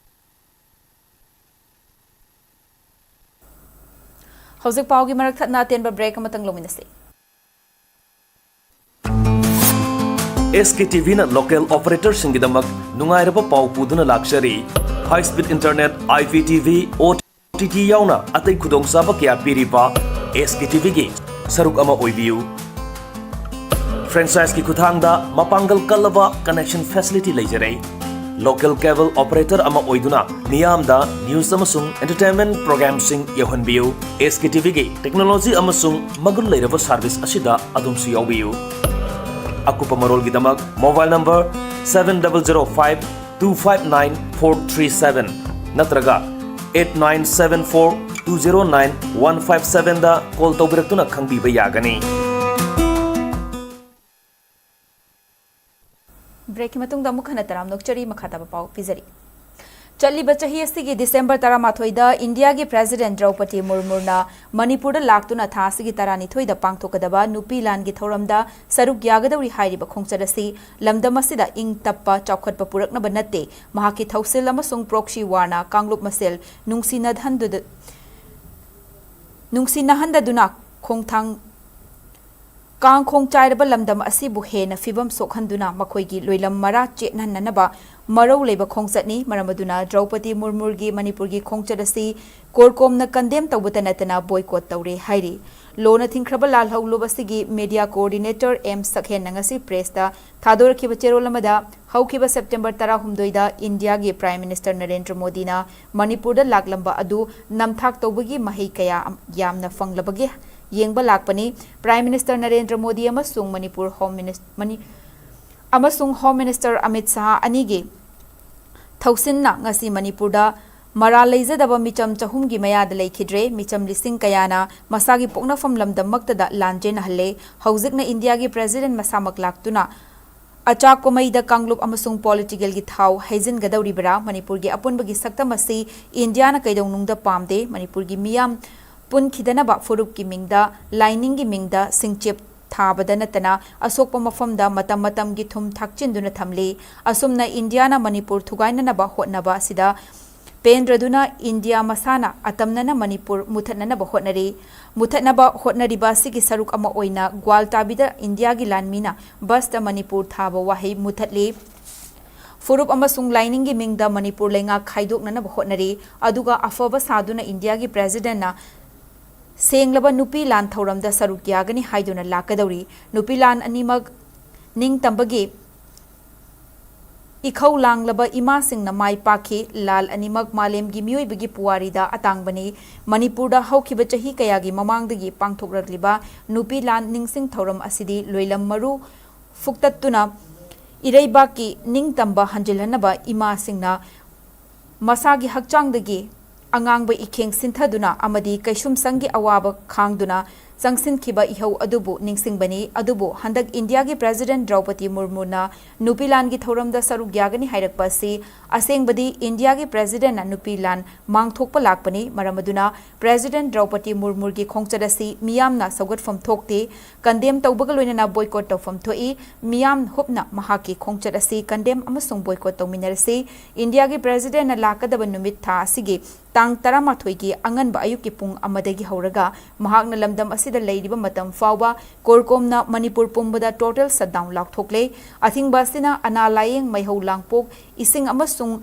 ꯍꯧꯖꯤꯛ ꯄꯥꯎꯒꯤ ꯃꯔꯛ ꯊꯠꯅ ꯑꯇꯦꯟꯕ break ꯑꯃꯇꯪ ꯂꯧꯃꯤꯟꯅꯁꯤ꯫ SKTVꯅ local operatorꯁꯤꯡꯒꯤꯗꯃꯛ ꯅꯨꯡꯉꯥꯏꯔꯕ ꯄꯥꯎ ꯄꯨꯗꯨꯅ ꯂꯥꯛꯆꯔꯤ꯫ High speed internet, IPTV, OTT ꯌꯥꯎꯅ ꯑꯇꯩ ꯈꯨꯗꯣꯡꯆꯥꯕ ꯀꯌꯥ ꯄꯤꯔꯤꯕ SKTVꯒꯤ ꯁꯔꯨꯛ ꯑꯃ ꯑꯣꯏꯕꯤꯌꯨ꯫ Franchise ꯀꯤ ꯈꯨꯠꯊꯥꯡꯗ ꯃꯄꯥꯡꯒꯜ ꯀꯜꯂꯕ connection facility ꯂꯩꯖꯔꯦ꯫ Local cable operator ꯑꯃ ꯑꯣꯏꯗꯨꯅ ꯃꯤꯌꯥꯝꯗ news ꯑꯃꯁꯨꯡ entertainment program ꯁꯤꯡ ꯌꯧꯍꯟꯕꯤꯌꯨ꯫ S K T V ꯒꯤ technology ꯑꯃꯁꯨꯡ ꯃꯒꯨꯟ ꯂꯩꯔꯕ service ꯑꯁꯤꯗ ꯑꯗꯣꯝꯁꯨ ꯌꯥꯎꯕꯤꯌꯨ꯫ ꯑꯀꯨꯞꯄ ꯃꯔꯣꯜꯒꯤꯗꯃꯛ mobile number seven double zero five two five nine four three seven ꯅꯠꯇ꯭ꯔꯒ eight nine seven four two zero nine one five seven ꯗ call ꯇꯧꯕꯤꯔꯛꯇꯨꯅ ꯈꯪꯕꯤꯕ ꯌꯥꯒꯅꯤ꯫ Break ꯀꯤ ꯃꯇꯨꯡꯗ ꯑꯃꯨꯛ ꯍꯟꯅ ꯇꯔꯥꯝꯅ ꯑꯣꯛꯆꯔꯤ, ꯃꯈꯥ ꯇꯥꯕ ꯄꯥꯎ ꯄꯤꯖꯔꯤ꯫ ꯆꯠꯂꯤꯕ ꯆꯍꯤ ꯑꯁꯤꯒꯤ December ꯇꯔꯥꯃꯥꯊꯣꯏꯗ ꯏꯟꯗꯤꯌꯥꯒꯤ President ꯗ꯭ꯔꯧꯄꯗꯤ ꯃꯨꯔꯃꯨꯅ ꯃꯅꯤꯄꯨꯔꯗ ꯂꯥꯛꯇꯨꯅ ꯊꯥ ꯑꯁꯤꯒꯤ ꯇꯔꯥꯅꯤꯊꯣꯏꯗ ꯄꯥꯡꯊꯣꯛꯀꯗꯕ ꯅꯨꯄꯤ ꯂꯥꯟꯒꯤ ꯊꯧꯔꯝꯗ ꯁꯔꯨꯛ ꯌꯥꯒꯗꯧꯔꯤ ꯍꯥꯏꯔꯤꯕ ꯈꯣꯡꯆꯠ ꯑꯁꯤ ꯂꯝꯗꯝ ꯑꯁꯤꯗ ꯏꯪ ꯇꯞꯄ ꯆꯥꯎꯈꯠꯄ ꯄꯨꯔꯛꯅꯕ ꯅꯠꯇꯦ, ꯃꯍꯥꯛꯀꯤ ꯊꯧꯁꯤꯜ ꯑꯃꯁꯨꯡ proxy war ꯅ ꯀꯥꯡꯂꯨꯞ ꯃꯁꯦꯜ ꯅꯨꯡꯁꯤꯅꯍꯟꯗꯨꯗ-, ꯅꯨꯡꯁꯤꯅꯍꯟꯗꯗꯨꯅ ꯈꯣꯡꯊꯥꯡ ꯀꯥꯡ ꯈꯣꯡ ꯆꯥꯏꯔꯕ ꯂꯝꯗꯝ ꯑꯁꯤꯕꯨ ꯍꯦꯟꯅ ꯐꯤꯕꯝ ꯁꯣꯛꯍꯟꯗꯨꯅ ꯃꯈꯣꯏꯒꯤ ꯂꯣꯏꯂꯝ ꯃꯔꯥ ꯆꯦꯠꯍꯟꯅꯅꯕ ꯃꯔꯧ ꯂꯩꯕ ꯈꯣꯡꯆꯠꯅꯤ꯫ ꯃꯔꯝ ꯑꯗꯨꯅ ꯗ꯭ꯔꯧꯄꯗꯤ ꯃꯨꯔꯃꯨꯒꯤ ꯃꯅꯤꯄꯨꯔꯒꯤ ꯈꯣꯡꯆꯠ ꯑꯁꯤ ꯀꯣꯔꯀꯣꯝꯅ condemn ꯇꯧꯕꯇ ꯅꯠꯇꯅ boycott ꯇꯧꯔꯦ ꯍꯥꯏꯔꯤ꯫ ꯂꯣꯅ ꯊꯤꯡꯈ꯭ꯔꯕ ꯂꯥꯜꯍꯧꯂꯨꯞ ꯑꯁꯤꯒꯤ media coordinator ꯑꯦꯝ ꯁꯛꯍꯦꯟꯅ ꯉꯁꯤ press ꯇ ꯊꯥꯗꯣꯔꯛꯈꯤꯕ ꯆꯦꯔꯣꯜ ꯑꯃꯗ, ꯍꯧꯈꯤꯕ September ꯇꯔꯥꯍꯨꯝꯗꯣꯏꯗ ꯏꯟꯗꯤꯌꯥꯒꯤ Prime Minister ꯅꯔꯦꯟꯗ꯭ꯔ ꯃꯣꯗꯤꯅ ꯃꯅꯤꯄꯨꯔꯗ ꯂꯥꯛꯂꯝꯕ ꯑꯗꯨ ꯅꯝꯊꯥꯛ ꯇꯧꯕꯒꯤ ꯃꯍꯩ ꯀꯌꯥ ꯌꯥꯝꯅ ꯐꯪꯂꯕꯒꯦ ꯌꯦꯡꯕ ꯂꯥꯛꯄꯅꯤ꯫ Prime Minister ꯅꯔꯦꯟꯗ꯭ꯔ ꯃꯣꯗꯤ ꯑꯃꯁꯨꯡ ꯃꯅꯤꯄꯨꯔ Home Minis-, ꯃꯅꯤ-, ꯑꯃꯁꯨꯡ Home Minister ꯑꯃꯤꯠ ꯁꯥꯍ ꯑꯅꯤꯒꯤ ꯊꯧꯁꯤꯟꯅ ꯉꯁꯤ ꯃꯅꯤꯄꯨꯔꯗ ꯃꯔꯥꯜ ꯂꯩꯖꯗꯕ ꯃꯤꯆꯝ ꯆꯍꯨꯝꯒꯤ ꯃꯌꯥꯗ ꯂꯩꯈꯤꯗ꯭ꯔꯦ꯫ ꯃꯤꯆꯝ ꯂꯤꯁꯤꯡ ꯀꯌꯥꯅ ꯃꯁꯥꯒꯤ ꯄꯣꯛꯅꯐꯝ ꯂꯝꯗꯝꯃꯛꯇꯗ ꯂꯥꯟ ꯆꯦꯟꯅꯍꯜꯂꯦ꯫ ꯍꯧꯖꯤꯛꯅ ꯏꯟꯗꯤꯌꯥꯒꯤ President ꯃꯁꯥꯃꯛ ꯂꯥꯛꯇꯨꯅ ꯑꯆꯥꯛꯄ ꯃꯩꯗ ꯀꯥꯡꯂꯨꯞ ꯑꯃꯁꯨꯡ political ꯒꯤ ꯊꯥꯎ ꯍꯩꯖꯤꯟꯒꯗꯧꯔꯤꯕꯔꯥ? ꯃꯅꯤꯄꯨꯔꯒꯤ ꯑꯄꯨꯟꯕꯒꯤ ꯁꯛꯇꯝ ꯑꯁꯤ ꯏꯟꯗꯤꯌꯥꯅ ꯀꯩꯗꯧꯅꯨꯡꯗ ꯄꯥꯝꯗꯦ꯫ ꯃꯅꯤꯄꯨꯔꯒꯤ ꯃꯤꯌꯥꯝ ꯄꯨꯟꯈꯤꯗꯅꯕ ꯐꯨꯔꯨꯞꯀꯤ ꯃꯤꯡꯗ, ꯂꯥꯏꯅꯤꯡꯒꯤ ꯃꯤꯡꯗ ꯁꯤꯡꯆꯦꯞ ꯊꯥꯕꯗ ꯅꯠꯇꯅ ꯑꯁꯣꯛꯄ ꯃꯐꯝꯗ ꯃꯇꯝ ꯃꯇꯝꯒꯤ ꯊꯨꯝ ꯊꯥꯛꯆꯤꯟꯗꯨꯅ ꯊꯝꯂꯤ꯫ ꯑꯁꯨꯝꯅ ꯏꯟꯗꯤꯌꯥꯅ ꯃꯅꯤꯄꯨꯔ ꯊꯨꯒꯥꯏꯅꯅꯕ ꯍꯣꯠꯅꯕ ꯑꯁꯤꯗ ꯄꯦꯟꯗ꯭ꯔꯗꯨꯅ ꯏꯟꯗꯤꯌꯥ ꯃꯁꯥꯅ ꯑꯇꯝꯅꯅ ꯃꯅꯤꯄꯨꯔ ꯃꯨꯊꯠꯅꯅꯕ ꯍꯣꯠꯅꯔꯤ꯫ ꯃꯨꯊꯠꯅꯕ ꯍꯣꯠꯅꯔꯤꯕ ꯑꯁꯤꯒꯤ ꯁꯔꯨꯛ ꯑꯃ ꯑꯣꯏꯅ ꯒ꯭ꯋꯥꯜꯇꯥꯕꯤꯗ ꯏꯟꯗꯤꯌꯥꯒꯤ ꯂꯥꯟꯃꯤꯅ ꯕꯁꯇ ꯃꯅꯤꯄꯨꯔ ꯊꯥꯕ ꯋꯥꯍꯩ ꯃꯨꯊꯠꯂꯤ꯫ ꯐꯨꯔꯨꯞ ꯑꯃꯁꯨꯡ ꯂꯥꯏꯅꯤꯡꯒꯤ ꯃꯤꯡꯗ ꯃꯅꯤꯄꯨꯔ ꯂꯩꯉꯥꯛ ꯈꯥꯏꯗꯣꯛꯅꯅꯕ ꯍꯣꯠꯅꯔꯤ꯫ ꯑꯗꯨꯒ ꯑꯐꯕ ꯁꯥꯗꯨꯅ ꯏꯟꯗꯤꯌꯥꯒꯤ President ꯅ ꯁꯦꯡꯂꯕ ꯅꯨꯄꯤ ꯂꯥꯟ ꯊꯧꯔꯝꯗ ꯁꯔꯨꯛ ꯌꯥꯒꯅꯤ ꯍꯥꯏꯗꯨꯅ ꯂꯥꯛꯀꯗꯧꯔꯤ꯫ ꯅꯨꯄꯤ ꯂꯥꯟ ꯑꯅꯤꯃꯛ ꯅꯤꯡꯇꯝꯕꯒꯤ ꯏꯈꯧ ꯂꯥꯡꯂꯕ ꯏꯃꯥꯁꯤꯡꯅ ꯃꯥꯏ ꯄꯥꯛꯈꯤ꯫ ꯂꯥꯜ ꯑꯅꯤꯃꯛ ꯃꯥꯂꯦꯝꯒꯤ ꯃꯤꯑꯣꯏꯕꯒꯤ ꯄꯨꯋꯥꯔꯤꯗ ꯑꯇꯥꯡꯕꯅꯤ꯫ ꯃꯅꯤꯄꯨꯔꯗ ꯍꯧꯈꯤꯕ ꯆꯍꯤ ꯀꯌꯥꯒꯤ ꯃꯃꯥꯡꯗꯒꯤ ꯄꯥꯡꯊꯣꯛꯂꯛꯂꯤꯕ ꯅꯨꯄꯤ ꯂꯥꯟ ꯅꯤꯡꯁꯤꯡ ꯊꯧꯔꯝ ꯑꯁꯤꯗꯤ ꯂꯣꯏꯂꯝ ꯃꯔꯨ ꯐꯨꯛꯇꯠꯇꯨꯅ ꯏꯔꯩꯕꯥꯛꯀꯤ ꯅꯤꯡꯇꯝꯕ ꯍꯟꯖꯤꯜꯍꯟꯅꯕ ꯏꯃꯥꯁꯤꯡꯅ ꯃꯁꯥꯒꯤ ꯍꯛꯆꯥꯡꯗꯒꯤ ꯑꯉꯥꯡꯕ ꯏꯈꯦꯡ ꯁꯤꯟꯊꯗꯨꯅ ꯑꯃꯗꯤ ꯀꯩꯁꯨꯝꯁꯪꯒꯤ ꯑꯋꯥꯕ ꯈꯥꯡꯗꯨꯅ ꯆꯪꯁꯤꯟꯈꯤꯕ ꯏꯍꯧ ꯑꯗꯨꯕꯨ ꯅꯤꯡꯁꯤꯡꯕꯅꯤ꯫ ꯑꯗꯨꯕꯨ ꯍꯟꯗꯛ ꯏꯟꯗꯤꯌꯥꯒꯤ ꯄ꯭ꯔꯦꯁꯤꯗꯦꯟꯠ ꯗ꯭ꯔꯧꯄꯗꯤ ꯃꯨꯔꯃꯨꯅ ꯅꯨꯄꯤ ꯂꯥꯟꯒꯤ ꯊꯧꯔꯝꯗ ꯁꯔꯨꯛ ꯌꯥꯒꯅꯤ ꯍꯥꯏꯔꯛꯄ ꯑꯁꯤ ꯑꯁꯦꯡꯕꯗꯤ ꯏꯟꯗꯤꯌꯥꯒꯤ ꯄ꯭ꯔꯦꯁꯤꯗꯦꯟꯠꯅ ꯅꯨꯄꯤ ꯂꯥꯟ ꯃꯥꯡꯊꯣꯛꯄ ꯂꯥꯛꯄꯅꯤ꯫ ꯃꯔꯝ ꯑꯗꯨꯅ ꯄ꯭ꯔꯦꯁꯤꯗꯦꯟꯠ ꯗ꯭ꯔꯧꯄꯗꯤ ꯃꯨꯔꯃꯨꯒꯤ ꯈꯣꯡꯆꯠ ꯑꯁꯤ ꯃꯤꯌꯥꯝꯅ ꯁꯧꯒꯠꯐꯝ ꯊꯣꯛꯇꯦ꯫ ꯀꯟꯗꯦꯝ ꯇꯧꯕꯒ ꯂꯣꯏꯅꯅ ꯕꯣꯏꯀꯣꯠ ꯇꯧꯐꯝ ꯊꯣꯛꯏ꯫ ꯃꯤꯌꯥꯝ ꯍꯨꯞꯅ ꯃꯍꯥꯛꯀꯤ ꯈꯣꯡꯆꯠ ꯑꯁꯤ ꯀꯟꯗꯦꯝ ꯑꯃꯁꯨꯡ ꯕꯣꯏꯀꯣꯠ ꯇꯧꯃꯤꯟꯅꯔꯁꯤ꯫ ꯏꯟꯗꯤꯌꯥꯒꯤ ꯄ꯭ꯔꯦꯁꯤꯗꯦꯟꯠꯅ ꯂꯥꯛꯀꯗꯕ ꯅꯨꯃꯤꯠ ꯊꯥ ꯑꯁꯤꯒꯤ ꯇꯥꯡ ꯇꯔꯥꯃꯥꯊꯣꯏꯒꯤ ꯑꯉꯟꯕ ꯑꯌꯨꯛꯀꯤ ꯄꯨꯡ ꯑꯃꯗꯒꯤ ꯍꯧꯔꯒ ꯃꯍꯥꯛꯅ ꯂꯝꯗꯝ ꯑꯁꯤꯗ ꯂꯩꯔꯤꯕ ꯃꯇꯝ ꯐꯥꯎꯕ ꯀꯣꯔꯀꯣꯝꯅ ꯃꯅꯤꯄꯨꯔ ꯄꯨꯝꯕꯗ ꯇꯣꯇꯦꯜ ꯁꯠꯗꯥꯎꯟ ꯂꯥꯎꯊꯣꯛꯂꯦ꯫ ꯑꯊꯤꯡꯕ ꯑꯁꯤꯅ ꯑꯅꯥ ꯂꯥꯌꯦꯡ, ꯃꯩꯍꯧ ꯂꯥꯡꯄꯣꯛ, ꯏꯁꯤꯡ ꯑꯃꯁꯨꯡ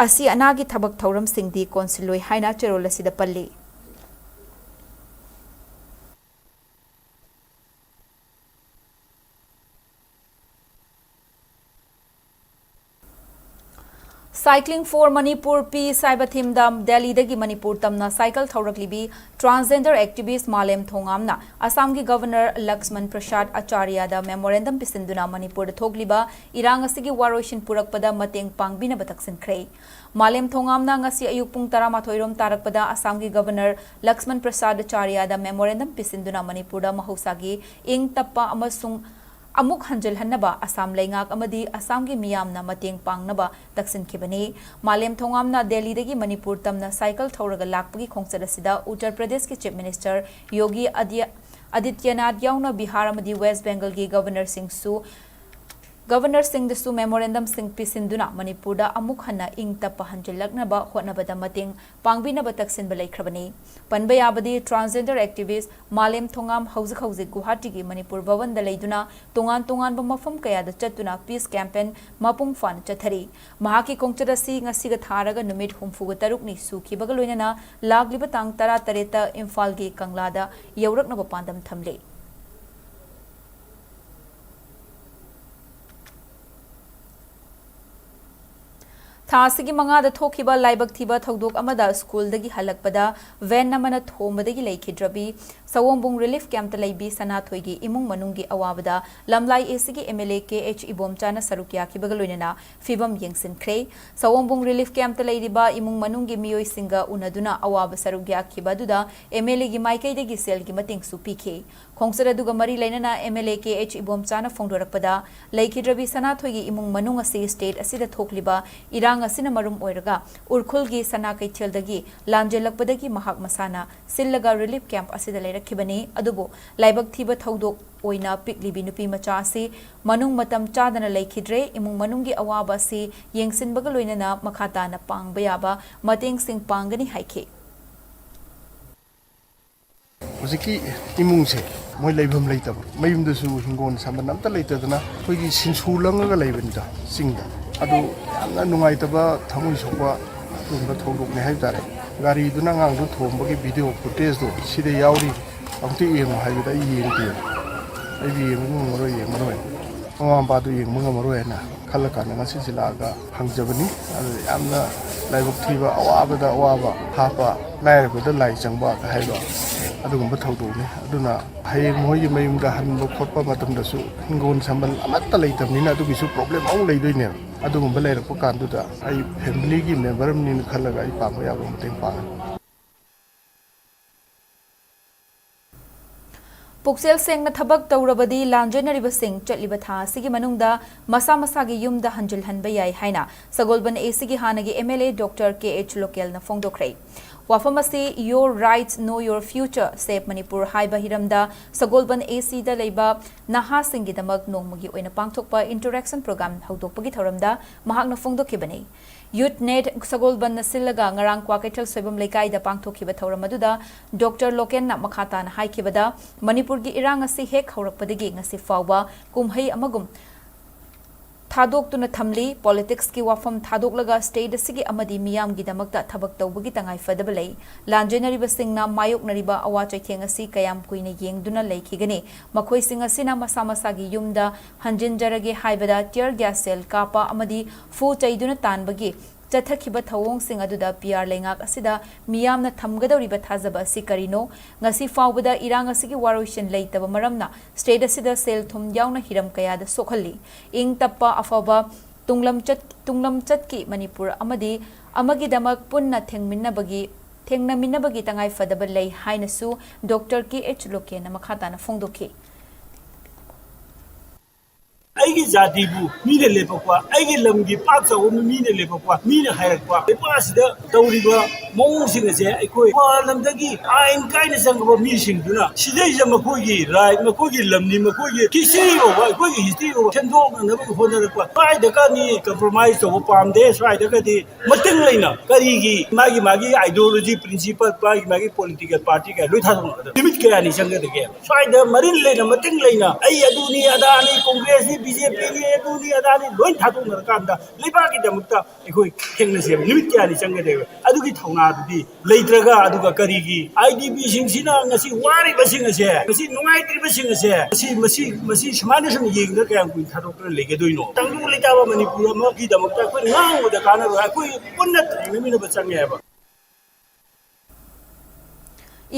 ꯑꯁꯤ ꯑꯅꯥꯒꯤ ꯊꯕꯛ ꯊꯧꯔꯝꯁꯤꯡꯗꯤ ꯀꯣꯟꯁꯤꯜꯂꯣꯏ ꯍꯥꯏꯅ ꯆꯦꯔꯣꯜ ꯑꯁꯤꯗ ꯄꯜꯂꯤ꯫ Cycling for Manipur Peace ꯍꯥꯏꯕ ꯊꯤꯝꯗ ꯗꯦꯜꯂꯤꯗꯒꯤ ꯃꯅꯤꯄꯨꯔ ꯇꯝꯅ ꯁꯥꯏꯀꯜ ꯊꯧꯔꯛꯂꯤꯕꯤ ꯇ꯭ꯔꯥꯟꯁꯖꯦꯟꯗꯔ ꯑꯦꯛꯇꯤꯚꯤꯁ ꯃꯥꯂꯦꯝ ꯊꯣꯉꯥꯝꯅ ꯑꯁꯥꯝꯒꯤ ꯒꯚꯔꯅꯔ ꯂꯛꯁꯃꯟ ꯄ꯭ꯔꯁꯥꯗ ꯑꯆꯥꯔꯌꯥꯗ ꯃꯦꯃꯣꯔꯦꯟꯗꯝ ꯄꯤꯁꯤꯟꯗꯨꯅ ꯃꯅꯤꯄꯨꯔꯗ ꯊꯣꯛꯂꯤꯕ ꯏꯔꯥꯡ ꯑꯁꯤꯒꯤ ꯋꯥꯔꯣꯏꯁꯤꯟ ꯄꯨꯔꯛꯄꯗ ꯃꯇꯦꯡ ꯄꯥꯡꯕꯤꯅꯕ ꯇꯛꯁꯤꯟꯈ꯭ꯔꯦ꯫ ꯃꯥꯂꯦꯝ ꯊꯣꯉꯥꯝꯅ ꯉꯁꯤ ꯑꯌꯨꯛ ꯄꯨꯡ ꯇꯔꯥꯃꯥꯊꯣꯏ ꯔꯣꯝ ꯇꯥꯔꯛꯄꯗ ꯑꯁꯥꯝꯒꯤ ꯒꯚꯔꯅꯔ ꯂꯛꯁꯃꯟ ꯄ꯭ꯔꯁꯥꯗ ꯑꯆꯥꯔꯌꯥꯗ ꯃꯦꯃꯣꯔꯦꯟꯗꯝ ꯄꯤꯁꯤꯟꯗꯨꯅ ꯃꯅꯤꯄꯨꯔꯗ ꯃꯍꯧꯁꯥꯒꯤ ꯏꯪ ꯇꯞꯄ ꯑꯃꯁꯨꯡ ꯑꯃꯨꯛ ꯍꯟꯖꯤꯜꯍꯟꯅꯕ ꯑꯁꯥꯝ ꯂꯩꯉꯥꯛ ꯑꯃꯗꯤ ꯑꯁꯥꯝꯒꯤ ꯃꯤꯌꯥꯝꯅ ꯃꯇꯦꯡ ꯄꯥꯡꯅꯕ ꯇꯛꯁꯤꯟꯈꯤꯕꯅꯤ꯫ ꯃꯥꯂꯦꯝ ꯊꯣꯉꯥꯝꯅ ꯗꯦꯜꯂꯤꯗꯒꯤ ꯃꯅꯤꯄꯨꯔ ꯇꯝꯅ ꯁꯥꯏꯀꯜ ꯊꯧꯔꯒ ꯂꯥꯛꯄꯒꯤ ꯈꯣꯡꯆꯠ ꯑꯁꯤꯗ ꯎꯠꯇꯔ ꯄ꯭ꯔꯗꯦꯁꯀꯤ ꯆꯤꯐ ꯃꯤꯅꯤꯁꯇꯔ ꯌꯣꯒꯤ ꯑꯗꯤ-, ꯑꯗꯤꯇ꯭ꯌꯅꯥꯊ ꯌꯥꯎꯅ ꯕꯤꯍꯥꯔ ꯑꯃꯗꯤ ꯋꯦꯁ ꯕꯦꯡꯒꯜꯒꯤ ꯒꯚꯔꯅꯔꯁꯤꯡꯁꯨ ꯒꯕꯔꯅꯔꯁꯤꯡꯗꯁꯨ ꯃꯦꯃꯣꯔꯦꯟꯗꯝꯁꯤꯡ ꯄꯤꯁꯤꯟꯗꯨꯅ ꯃꯅꯤꯄꯨꯔꯗ ꯑꯃꯨꯛ ꯍꯟꯅ ꯏꯪ ꯇꯞꯄ ꯍꯟꯖꯤꯜꯂꯛꯅꯕ ꯍꯣꯠꯅꯕꯗ ꯃꯇꯦꯡ ꯄꯥꯡꯕꯤꯅꯕ ꯇꯛꯁꯤꯟꯕ ꯂꯩꯈ꯭ꯔꯕꯅꯤ꯫ ꯄꯟꯕ ꯌꯥꯕꯗꯤ, ꯇ꯭ꯔꯥꯟꯁꯖꯦꯟꯗꯔ ꯑꯦꯛꯇꯤꯚꯤꯁ꯭ꯠ ꯃꯥꯂꯦꯝ ꯊꯣꯉꯥꯝ ꯍꯧꯖꯤꯛ ꯍꯧꯖꯤꯛ ꯒꯨꯋꯥꯍꯥꯇꯤꯒꯤ ꯃꯅꯤꯄꯨꯔ ꯚꯕꯟꯗ ꯂꯩꯗꯨꯅ ꯇꯣꯉꯥꯟ ꯇꯣꯉꯥꯟꯕ ꯃꯐꯝ ꯀꯌꯥꯗ ꯆꯠꯇꯨꯅ ꯄꯤꯁ ꯀꯦꯝꯄꯦꯟ ꯃꯄꯨꯡ ꯐꯥꯅ ꯆꯠꯊꯔꯤ꯫ ꯃꯍꯥꯛꯀꯤ ꯈꯣꯡꯆꯠ ꯑꯁꯤ ꯉꯁꯤꯒ ꯊꯥꯔꯒ ꯅꯨꯃꯤꯠ ꯍꯨꯝꯐꯨꯒ ꯇꯔꯨꯛꯅꯤ ꯁꯨꯈꯤꯕꯒ ꯂꯣꯏꯅꯅ ꯂꯥꯛꯂꯤꯕ ꯇꯥꯡ ꯇꯔꯥꯇꯔꯦꯠꯇ ꯏꯝꯐꯥꯜꯒꯤ ꯀꯪꯂꯥꯗ ꯌꯧꯔꯛꯅꯕ ꯄꯥꯟꯗꯝ ꯊꯝꯂꯤ꯫ ꯊꯥ ꯑꯁꯤꯒꯤ ꯃꯉꯥꯗ ꯊꯣꯛꯈꯤꯕ ꯂꯥꯏꯕꯛ ꯊꯤꯕ ꯊꯧꯗꯣꯛ ꯑꯃꯗ ꯁ꯭ꯀꯨꯜꯗꯒꯤ ꯍꯜꯂꯛꯄꯗ ꯚꯦꯟ ꯑꯃꯅ ꯊꯣꯝꯕꯗꯒꯤ ꯂꯩꯈꯤꯗ꯭ꯔꯕꯤ ꯁꯑꯣꯝꯕꯨꯡ ꯔꯤꯂꯤꯐ ꯀꯦꯝꯞꯇ ꯂꯩꯕꯤ ꯁꯅꯥꯊꯣꯏꯒꯤ ꯏꯃꯨꯡ ꯃꯅꯨꯡꯒꯤ ꯑꯋꯥꯕꯗ ꯂꯝꯂꯥꯏ ꯑꯦꯁꯤꯒꯤ M L A K H ꯏꯕꯣꯝꯆꯥꯅ ꯁꯔꯨꯛ ꯌꯥꯈꯤꯕꯒ ꯂꯣꯏꯅꯅ ꯐꯤꯕꯝ ꯌꯦꯡꯁꯤꯟꯈ꯭ꯔꯦ꯫ ꯁꯑꯣꯝꯕꯨꯡ ꯔꯤꯂꯤꯐ ꯀꯦꯝꯞꯇ ꯂꯩꯔꯤꯕ ꯏꯃꯨꯡ ꯃꯅꯨꯡꯒꯤ ꯃꯤꯑꯣꯏꯁꯤꯡꯒ ꯎꯅꯗꯨꯅ ꯑꯋꯥꯕ ꯁꯔꯨꯛ ꯌꯥꯈꯤꯕ ꯑꯗꯨꯗ ꯑꯦꯝ ꯑꯦꯜ ꯑꯦꯒꯤ ꯃꯥꯏꯀꯩꯗꯒꯤ ꯁꯦꯜꯒꯤ ꯃꯇꯦꯡꯁꯨ ꯄꯤꯈꯤ꯫ ꯈꯣꯡꯆꯠ ꯑꯗꯨꯒ ꯃꯔꯤ ꯂꯩꯅꯅ M L A K H ꯏꯕꯣꯝꯆꯥꯅ ꯐꯣꯡꯗꯣꯔꯛꯄꯗ, ꯂꯩꯈꯤꯗ꯭ꯔꯕꯤ ꯁꯅꯥꯊꯣꯏꯒꯤ ꯏꯃꯨꯡ ꯃꯅꯨꯡ ꯑꯁꯤ ꯁ꯭ꯇꯦꯠ ꯑꯁꯤꯗ ꯊꯣꯛꯂꯤꯕ ꯏꯔꯥꯡ ꯑꯁꯤꯅ ꯃꯔꯝ ꯑꯣꯏꯔꯒ ꯎꯔꯈꯨꯜꯒꯤ ꯁꯅꯥ ꯀꯩꯊꯦꯜꯗꯒꯤ ꯂꯥꯟꯖꯦꯜꯂꯛꯄꯗꯒꯤ ꯃꯍꯥꯛ ꯃꯁꯥꯅ ꯁꯤꯜꯂꯒ ꯔꯤꯂꯤꯐ ꯀꯦꯝꯞ ꯑꯁꯤꯗ ꯂꯩꯔꯛꯈꯤꯕꯅꯤ꯫ ꯑꯗꯨꯕꯨ ꯂꯥꯏꯕꯛ ꯊꯤꯕ ꯊꯧꯗꯣꯛ ꯑꯣꯏꯅ ꯄꯤꯛꯂꯤꯕꯤ ꯅꯨꯄꯤ ꯃꯆꯥ ꯑꯁꯤ ꯃꯅꯨꯡ ꯃꯇꯝ ꯆꯥꯗꯅ ꯂꯩꯈꯤꯗ꯭ꯔꯦ꯫ ꯏꯃꯨꯡ ꯃꯅꯨꯡꯒꯤ ꯑꯋꯥꯕ ꯑꯁꯤ ꯌꯦꯡꯁꯤꯟꯕꯒ ꯂꯣꯏꯅꯅ ꯃꯈꯥ ꯇꯥꯅ ꯄꯥꯡꯕ ꯌꯥꯕ ꯃꯇꯦꯡꯁꯤꯡ ꯄꯥꯡꯒꯅꯤ ꯍꯥꯏꯈꯤ꯫ ꯍꯧꯖꯤꯛꯀꯤ ꯏꯃꯨꯡꯁꯦ ꯃꯣꯏ ꯂꯩꯐꯝ ꯂꯩꯇꯕ, ꯃꯌꯨꯝꯗꯁꯨ ꯍꯤꯡꯒꯣꯜ ꯁꯝꯕꯜ ꯑꯝꯇ ꯂꯩꯇꯗꯅ ꯑꯩꯈꯣꯏꯒꯤ ꯁꯤꯟꯁꯨ ꯂꯪꯉꯒ ꯂꯩꯕꯅꯤꯗ ꯆꯤꯡꯗ꯫ ꯑꯗꯨ ꯌꯥꯝꯅ ꯅꯨꯡꯉꯥꯏꯇꯕ, ꯊꯃꯣꯏ ꯁꯣꯛꯄ ꯑꯗꯨꯒꯨꯝꯕ ꯊꯧꯗꯣꯛꯅꯤ ꯍꯥꯏꯕ ꯇꯥꯔꯦ꯫ ꯒꯥꯔꯤꯗꯨꯅ ꯑꯉꯥꯡꯗꯨ ꯊꯣꯝꯕꯒꯤ ꯚꯤꯗꯤꯑꯣ ꯐꯨꯇꯦꯖꯇꯣ ꯁꯤꯗ ꯌꯥꯎꯔꯤ, ꯑꯃꯨꯛꯇ ꯌꯦꯡꯉꯨ ꯍꯥꯏꯕꯗ ꯑꯩ ꯌꯦꯡꯗꯦ, ꯑꯩꯗꯤ ꯌꯦꯡꯕ ꯉꯝꯃꯔꯣꯏ, ꯌꯦꯡꯉꯔꯣꯏ, ꯃꯃꯥ ꯃꯄꯥꯗꯨ ꯌꯦꯡꯕ ꯉꯝꯃꯔꯣꯏ ꯍꯥꯏꯅ ꯈꯜꯂꯀꯥꯟꯗ ꯉꯁꯤꯁꯦ ꯂꯥꯛꯑꯒ ꯍꯪꯖꯕꯅꯤ꯫ ꯑꯗꯨ ꯌꯥꯝꯅ ꯂꯥꯏꯕꯛ ꯊꯤꯕ, ꯑꯋꯥꯕꯗ ꯑꯋꯥꯕ ꯍꯥꯞꯄ, ꯂꯥꯏꯔꯕꯗ ꯂꯥꯏ ꯆꯪꯕ ꯍꯥꯏꯕ ꯑꯗꯨꯒꯨꯝꯕ ꯊꯧꯗꯣꯛꯅꯤ꯫ ꯑꯗꯨꯅ ꯍꯌꯦꯡ ꯃꯈꯣꯏꯒꯤ ꯃꯌꯨꯝꯗ ꯍꯟꯕ ꯈꯣꯠꯄ ꯃꯇꯝꯗꯁꯨ ꯍꯤꯡꯒꯣꯜ ꯁꯝꯕꯜ ꯑꯃꯠꯇ ꯂꯩꯇꯕꯅꯤꯅ ꯑꯗꯨꯒꯤꯁꯨ ꯄ꯭ꯔꯣꯕ꯭ꯂꯦꯝ ꯑꯃꯨꯛ ꯂꯩꯗꯣꯏꯅꯦꯕ꯫ ꯑꯗꯨꯒꯨꯝꯕ ꯂꯩꯔꯛꯄ ꯀꯥꯟꯗꯨꯗ ꯑꯩ ꯐꯦꯃꯤꯂꯤꯒꯤ ꯃꯦꯝꯕꯔ ꯑꯃꯅꯤꯅ ꯈꯜꯂꯒ ꯑꯩ ꯄꯥꯡꯕ ꯌꯥꯕ ꯃꯇꯦꯡ ꯄꯥꯡꯒꯅꯤ꯫ ꯄꯨꯛꯆꯦꯜ ꯁꯦꯡꯅ ꯊꯕꯛ ꯇꯧꯔꯕꯗꯤ ꯂꯥꯟꯖꯦꯟꯅꯔꯤꯕꯁꯤꯡ ꯆꯠꯂꯤꯕ ꯊꯥ ꯑꯁꯤꯒꯤ ꯃꯅꯨꯡꯗ ꯃꯁꯥ ꯃꯁꯥꯒꯤ ꯌꯨꯝꯗ ꯍꯟꯖꯤꯜꯍꯟꯕ ꯌꯥꯏ ꯍꯥꯏꯅ ꯁꯒꯣꯜꯕꯟ ꯑꯦꯁꯤꯒꯤ ꯍꯥꯟꯅꯒꯤ M L A doctor K H ꯂꯣꯀꯦꯜꯅ ꯐꯣꯡꯗꯣꯛꯈ꯭ꯔꯦ꯫ ꯋꯥꯐꯝ ꯑꯁꯤ Your Rights, Know Your Future, Save Manipur ꯍꯥꯏꯕ ꯍꯤꯔꯝꯗ ꯁꯒꯣꯜꯕꯟ A Cꯗ ꯂꯩꯕ ꯅꯍꯥꯁꯤꯡꯒꯤꯗꯃꯛ ꯅꯣꯡꯃꯒꯤ ꯑꯣꯏꯅ ꯄꯥꯡꯊꯣꯛꯄ interaction program ꯍꯧꯗꯣꯛꯄꯒꯤ ꯊꯧꯔꯝꯗ ꯃꯍꯥꯛꯅ ꯐꯣꯡꯗꯣꯛꯈꯤꯕꯅꯤ꯫ Youth Net ꯁꯒꯣꯜꯕꯟꯅ ꯁꯤꯜꯂꯒ ꯉꯔꯥꯡ ꯀ꯭ꯋꯥꯀꯩꯊꯦꯜ ꯁꯣꯏꯕꯝ ꯂꯩꯀꯥꯏꯗ ꯄꯥꯡꯊꯣꯛꯈꯤꯕ ꯊꯧꯔꯝ ꯑꯗꯨꯗ ꯗꯣꯛꯇꯔ ꯂꯣꯀꯦꯟꯅ ꯃꯈꯥ ꯇꯥꯅ ꯍꯥꯏꯈꯤꯕꯗ, ꯃꯅꯤꯄꯨꯔꯒꯤ ꯏꯔꯥꯡ ꯑꯁꯤ ꯍꯦꯛ ꯍꯧꯔꯛꯄꯗꯒꯤ ꯉꯁꯤ ꯐꯥꯎꯕ ꯀꯨꯝꯍꯩ ꯑꯃꯒꯨꯝ ꯊꯥꯗꯣꯛꯇꯨꯅ ꯊꯝꯂꯤ꯫ Politicsꯀꯤ ꯋꯥꯐꯝ ꯊꯥꯗꯣꯛꯂꯒ state ꯑꯁꯤꯒꯤ ꯑꯃꯗꯤ ꯃꯤꯌꯥꯝꯒꯤꯗꯃꯛꯇ ꯊꯕꯛ ꯇꯧꯕꯒꯤ ꯇꯉꯥꯏꯐꯗꯕ ꯂꯩ꯫ ꯂꯥꯟꯖꯦꯟꯅꯔꯤꯕꯁꯤꯡꯅ ꯃꯥꯌꯣꯛꯅꯔꯤꯕ ꯑꯋꯥ ꯆꯩꯊꯦꯡ ꯑꯁꯤ ꯀꯌꯥꯝ ꯀꯨꯏꯅ ꯌꯦꯡꯗꯨꯅ ꯂꯩꯈꯤꯒꯅꯤ? ꯃꯈꯣꯏꯁꯤꯡ ꯑꯁꯤꯅ ꯃꯁꯥ ꯃꯁꯥꯒꯤ ꯌꯨꯝꯗ ꯍꯟꯖꯤꯟꯖꯔꯒꯦ ꯍꯥꯏꯕꯗ tear gas shell ꯀꯥꯞꯄ ꯑꯃꯗꯤ ꯐꯨ ꯆꯩꯗꯨꯅ ꯇꯥꯟꯕꯒꯤ ꯆꯠꯊꯈꯤꯕ ꯊꯧꯑꯣꯡꯁꯤꯡ ꯑꯗꯨꯗ P R ꯂꯩꯉꯥꯛ ꯑꯁꯤꯗ ꯃꯤꯌꯥꯝꯅ ꯊꯝꯒꯗꯧꯔꯤꯕ ꯊꯥꯖꯕ ꯑꯁꯤ ꯀꯔꯤꯅꯣ? ꯉꯁꯤ ꯐꯥꯎꯕꯗ ꯏꯔꯥꯡ ꯑꯁꯤꯒꯤ ꯋꯥꯔꯣꯏꯁꯤꯟ ꯂꯩꯇꯕ ꯃꯔꯝꯅ state ꯑꯁꯤꯗ ꯁꯦꯜ ꯊꯨꯝ ꯌꯥꯎꯅ ꯍꯤꯔꯝ ꯀꯌꯥꯗ ꯁꯣꯛꯍꯜꯂꯤ꯫ ꯏꯪ ꯇꯞꯄ ꯑꯐꯕ ꯇꯨꯡꯂꯝꯆꯠ-, ꯇꯨꯡꯂꯝꯆꯠꯀꯤ ꯃꯅꯤꯄꯨꯔ ꯑꯃꯗꯤ ꯑꯃꯒꯤꯗꯃꯛ ꯄꯨꯟꯅ ꯊꯦꯡꯃꯤꯟꯅꯕꯒꯤ, ꯊꯦꯡꯅꯃꯤꯟꯅꯕꯒꯤ ꯇꯉꯥꯏꯐꯗꯕ ꯂꯩ ꯍꯥꯏꯅꯁꯨ ꯗꯣꯛꯇꯔ ꯀꯦ ꯑꯩꯆ ꯂꯣꯀꯦꯟꯅ ꯃꯈꯥ ꯇꯥꯅ ꯐꯣꯡꯗꯣꯛꯈꯤ꯫ ꯑꯩꯒꯤ ꯖꯥꯇꯤꯕꯨ ꯃꯤꯅ ꯂꯦꯞꯄꯛꯄ, ꯑꯩꯒꯤ ꯂꯝꯒꯤ ꯄꯥꯛ ꯆꯥꯎꯕ ꯃꯤꯅ ꯂꯦꯞꯄꯛꯄ, ꯃꯤꯅ ꯍꯥꯏꯔꯛꯄ, ꯂꯩꯄꯥꯛ ꯑꯁꯤꯗ ꯇꯧꯔꯤꯕ ꯃꯑꯣꯡꯁꯤꯡ ꯑꯁꯦ ꯑꯩꯈꯣꯏ ꯃꯄꯥꯟ ꯂꯝꯗꯒꯤ ꯑꯥꯏꯟ ꯀꯥꯏꯅ ꯆꯪꯉꯕ ꯃꯤꯁꯤꯡꯗꯨꯅ ꯁꯤꯗꯩꯁꯤꯗ ꯃꯈꯣꯏꯒꯤ right, ꯃꯈꯣꯏꯒꯤ ꯂꯝꯅꯤ, ꯃꯈꯣꯏꯒꯤ history ꯐꯥꯎꯕ, ꯑꯩꯈꯣꯏꯒꯤ history ꯐꯥꯎꯕ ꯁꯦꯝꯗꯣꯛꯅꯅꯕꯒꯤ ꯍꯣꯠꯅꯔꯛꯄ꯫ ꯁ꯭ꯋꯥꯏꯗꯒ ꯃꯤ compromise ꯇꯧꯕ ꯄꯥꯝꯗꯦ, ꯁ꯭ꯋꯥꯏꯗꯒꯗꯤ ꯃꯇꯤꯡ ꯂꯩꯅ ꯀꯔꯤꯒꯤ ꯃꯥꯒꯤ, ꯃꯥꯒꯤ ideology, principle, ꯃꯥꯒꯤ, ꯃꯥꯒꯤ political party ꯀꯌꯥ ꯂꯣꯏ ꯊꯥꯗꯣꯛꯅꯒꯗꯕ ꯅꯨꯃꯤꯠ ꯀꯌꯥꯅꯤ ꯆꯪꯒꯗꯒꯦ? ꯁ꯭ꯋꯥꯏꯗ ꯃꯔꯤꯜ ꯂꯩꯅ ꯃꯇꯤꯡ ꯂꯩꯅ ꯑꯩ ꯑꯗꯨꯅꯤ ꯑꯗꯥꯅꯤ, ꯀꯣꯡꯒ꯭ꯔꯦꯁꯅꯤ, ꯕꯤ ꯖꯦ ꯄꯤꯅꯤ, ꯑꯗꯨꯅꯤ ꯑꯗꯥꯅꯤ ꯂꯣꯏ ꯊꯥꯗꯣꯛꯅꯔꯀꯥꯟꯗ ꯂꯩꯕꯥꯛꯀꯤꯗꯃꯛꯇ ꯑꯩꯈꯣꯏ ꯊꯦꯡꯅꯁꯦꯕ ꯅꯨꯃꯤꯠ ꯀꯌꯥꯅꯤ ꯆꯪꯒꯗꯒꯦ? ꯑꯗꯨꯒꯤ ꯊꯧꯅꯥꯗꯨꯗꯤ ꯂꯩꯇ꯭ꯔꯒ, ꯑꯗꯨꯒ ꯀꯔꯤꯒꯤ ꯑꯥꯏ ꯗꯤ ꯕꯤꯁꯤꯡꯁꯤꯅ ꯉꯁꯤ ꯋꯥꯔꯤꯕꯁꯤꯡ ꯑꯁꯦ, ꯉꯁꯤ ꯅꯨꯡꯉꯥꯏꯇ꯭ꯔꯤꯕꯁꯤꯡ ꯑꯁꯦ, ꯃꯁꯤ, ꯃꯁꯤ, ꯃꯁꯤ ꯁꯨꯃꯥꯏꯅ ꯁꯨꯝ ꯌꯦꯡꯗꯅ ꯀꯌꯥꯝ ꯀꯨꯏꯅ ꯊꯥꯗꯣꯛꯇꯅ ꯂꯩꯒꯗꯣꯏꯅꯣ? ꯇꯪꯗꯨ ꯂꯩꯇꯥꯕ ꯃꯅꯤꯄꯨꯔ ꯑꯃꯒꯤꯗꯃꯛꯇ ꯑꯩꯈꯣꯏ ꯉꯥꯡꯕꯗ ꯀꯥꯟꯅꯔꯣꯏ, ꯑꯩꯈꯣꯏ ꯄꯨꯟꯅ ꯊꯦꯡꯅꯃꯤꯟꯅꯕ ꯆꯪꯉꯦꯕ꯫